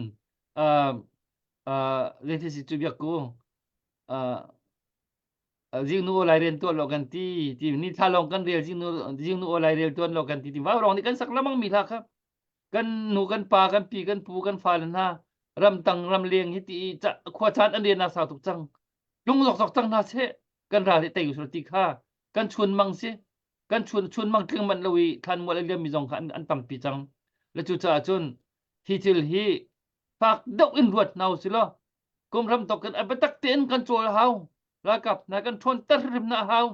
zeiti si cu biak ku zingnu aw lai rian tuan lo kan ti ti ni thla lawng kan rel zingnu zingnu aw lai rel tuan lo kan ti ti vau rong nih kan sak lamang mi hla kha kan nu kan pa kan pi kan pu kan fale hna ramtang ramleng hi ti khua caan an rian sau tuk cang tlung zok cang hna seh kan ral hi tei usur ti kha kan chun mang si kan chun chun mang tling manh lo i thlan mual a liam mi zong kha an, an tampi cang le cu caah cun hi thil hi fak deuh in ruat hna usih law kum ram tok kan a biatak tein kan cawl hau ralkap hna kan ṭhawn ter hrim na hau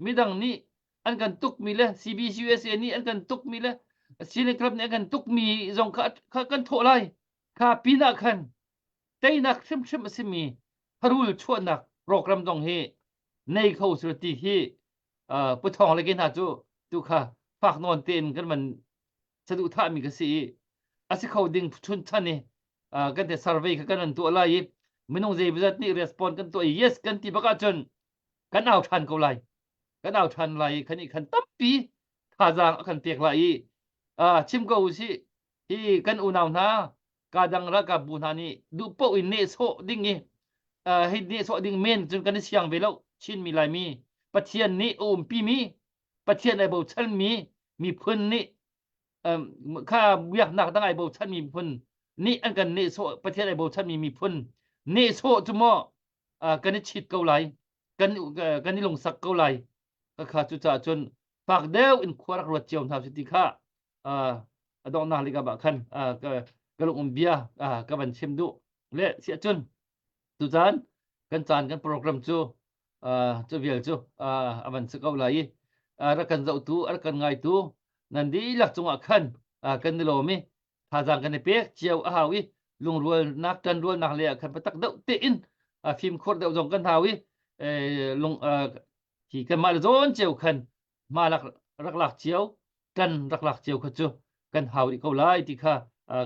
midang nih an kan tukmi le CBCUSA nih an kan tukmi le Cine Club nih an kan tukmi zong kha, kha kan thawh lai kha pinah khan teinak hrimhrim a simi tharul chuahnak program zong hi nei kho sila ti hi Pu Thawng le ke hna cu tu kha fak nawn tein kan van saduhthah mi ka si i a si kho ding chun chan i kan te survey kha kan an tuah lai i minung zeizat nih respond kan tuah i yes kan ti bak ahcun kan au ṭhan ko lai kan au ṭhan lai i khan i khan tampi thazaang a kan pek lai i chim ko usih hi kan unau hna kadang ralkap bu hna nih duh paoh in nehsawh ding i hei nehsawh ding men cun kan i siang ve lo Chinmi Laimi Pathian nih a umpi mi Pathian ai bochanmi miphun nih kha biaknak dang ai bochanmi miphun nih an kan nehsawh Pathian ai bochanmi miphun nehsawh cu maw kan i chit ko lai kan kan i lungsak ko lai kha cucaah cun fak deuh in khua rak ruat cio hna su ti kha a donghnak lik ah khan ka lung um bia ka van chim duh le siah cun tuzan kan caan kan program cu cu vial cu a van si ko lai i rak kan zohtu rak kan ngaitu nan dihlak cungah khan kan i lawm i thazaang kan i pek cio a hau i lungrualnak ṭanrualnak le ah khan patak deuh tein fimkhur deuh zong kan hau i lung hi kanmah le zawn cio khan hma lak rak lak cio kan rak lak cio kha cu kan hau rih ko lai ti kha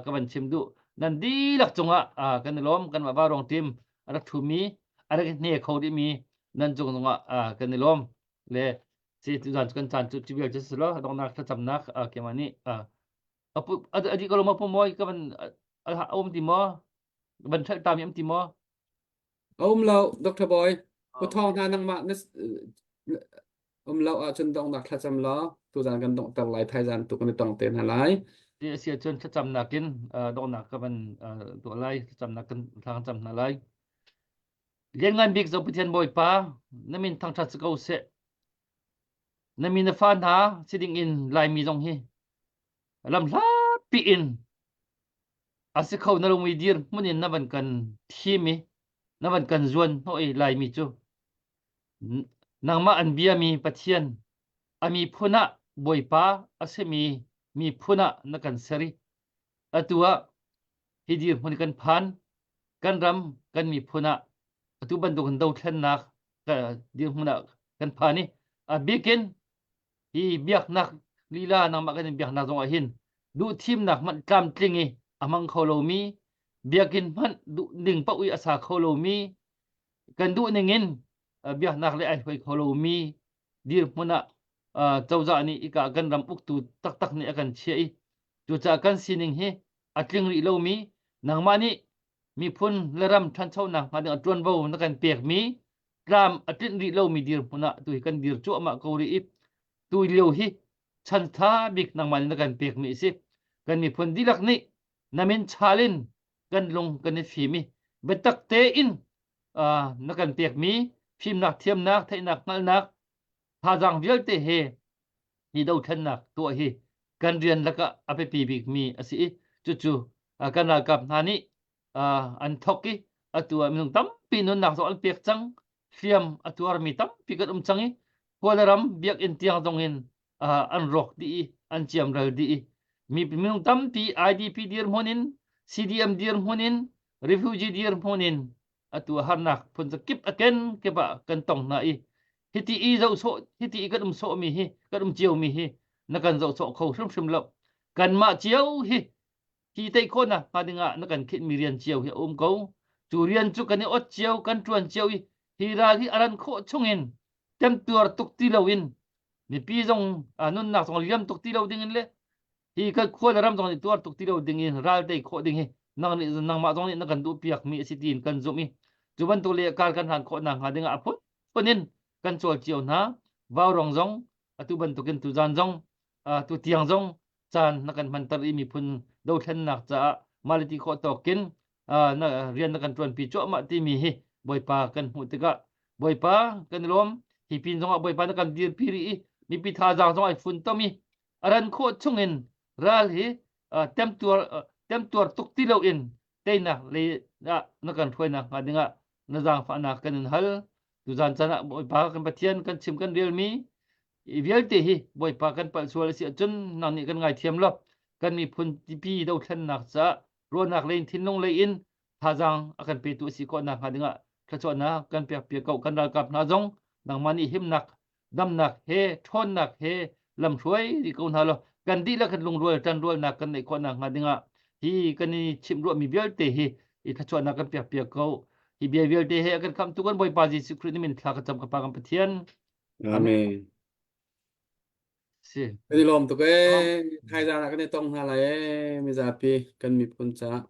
ka van chim duh nan dihlak cungah kan i lawm kan mah varong team a rak thumi a rak hne kho rih mi nan cung zongah kan i lawm le si tuzan kan caan cu civial cu si lo donghnak thlacamnak keimah nih a di ko lo ma pu mawi ka van a um ti maw van ṭhelh ta mi um ti maw
A um lo Dr. Boy Pu Thawng hna nangmah na um lo ahcun donghnak thlacam law tuzan kan donghter lai thaizan tu kan i tong te hna lai.
Ti a si ahcun thlacamnak in donghnak ka van tuah lai thlacamnak kan thla kan cam hna lai. Lianngan bik zo Pathian Bawipa na min thangṭhat si ko seh. Na mi na fa hna si ding in Laimi zong hi lam hlatpi in a si kho na lungmui dir hmun in na van kan thim i na van kan zuan hnawh i Laimi cu nangmah an biami Pathian a miphun ah Bawipa a simi miphun ah na kan ser i atu ah hi dirhmun kan phan kan ram kan. kan miphun ah atu bantukin dothlennak dirhmun ah kan phan i a bikin hi biaknak lila nangmah kan in biaknak zong ah hin duh thimnak hmanh tlamtling i a hmang kho lomi biakinn hmanh duh ning paoh i a sa kho lomi kan duh ning in biaknak le ai hruai kho lomi dirhmun ah cozah nih ika kan ram uktu taktak nih a kan chiah i cucaah kan sining hi a tling rih lomi nangmah nih miphun le ram ṭhanchonak hnga ding ah ṭuanvo na kan pekmi tlam a tlinh rih lomi dirhmun ah tu hi kan dir cuahmah ko rih i tu lio hi chan ṭha bik nangmah nih na kan pekmi a si. Kan miphun dihlak nih na min chal in kan lung kan i fim i biatak tein uh, na kan pekmi fimnak thiamnak theihnak hngalhnak thazaang vialte he hi dothlennak tuah hi kan rian lakah a biapi bikmi a si i cucu kan ralkap hna nih an thok i atu ah minung tampi nunnak zong an pek cang hliam a tuarmi tampi kan um cang i khua le ram biakinn tiang zong in an rawk dih i an ciamral dih i mi minung tampi IDP dirhmun in CDM dirhmun in refugee dirhmun in atu harnak phun kip a ken kip ah kan tong hna i hiti i zoh sawh hiti i kan um sawh mi hi kan um cio mi hi na kan zoh sawh kho hrimhrim lo kanmah cio hi hi tei khawhnak hnga dingah na kan khinh mi rian cio hi a um ko cu rian cu kan i ot cio kan tuan cio i hi ral hi a ran khawh chungin temtuar tuk ti loin mipi zong nunnak zong liam tuk ti lo ding in le hi kan khua le ram zong nih tuar tuk ti lo ding in ral tei khawh ding hi nang nih nangmah zong nih na kan duh piak mi a si tiin kan zumh i cu bantuk le kar kan hlan khawh nak hnga ding ah a phun phun in kan cawl cio hna vaurong zong atu bantukin tuzan zong tu tiang zong caan na kan hmanter i miphun dothlennak caah maliti khawh tawkin na rian na kan ṭuanpi cuahmah timi hi Bawipa kan hmuh tikah Bawipa kan i lawm hi pin zongah Bawipa na kan dirpi rih i mipi thazaang zong ai funtom i a ran khawh chungin ral hi temtuar temtuar tuk ti loin teinak lei ah na kan hruainak hnga dingah na zaangfahnak kan in hal tuzan caan ah Bawipa kan Pathian kan chim kan relmi i vialte hi Bawipa kan palh sual a si ahcun nang nih kan ngaithiam law kan miphun tipi dothlennak caah ruahnak lei in thinlung lei in thazaang a kan petu a si khawh nakhnga dingah thluachuahnak kan pek piak ko kan ralkap hna zong nangmah nih himnak damnak he ṭhawnnak he lamhruai rih ko hna law kan dihlak kan lungrual ṭanrualnak kan neih khawh nakhnga dingah hi kan i chimh ruahmi vialte hi i thluachuahnak kan pek piak ko hi bia vialte he a kan khamhtu kan Bawipa Jesuh Khrih min thla ka cam ka Pa kan Pathian
Amen.
Si.
Kan i lawm tuk ee. Thaizang ah kan i tong hna lai ee. Mizapi kan miphun caah.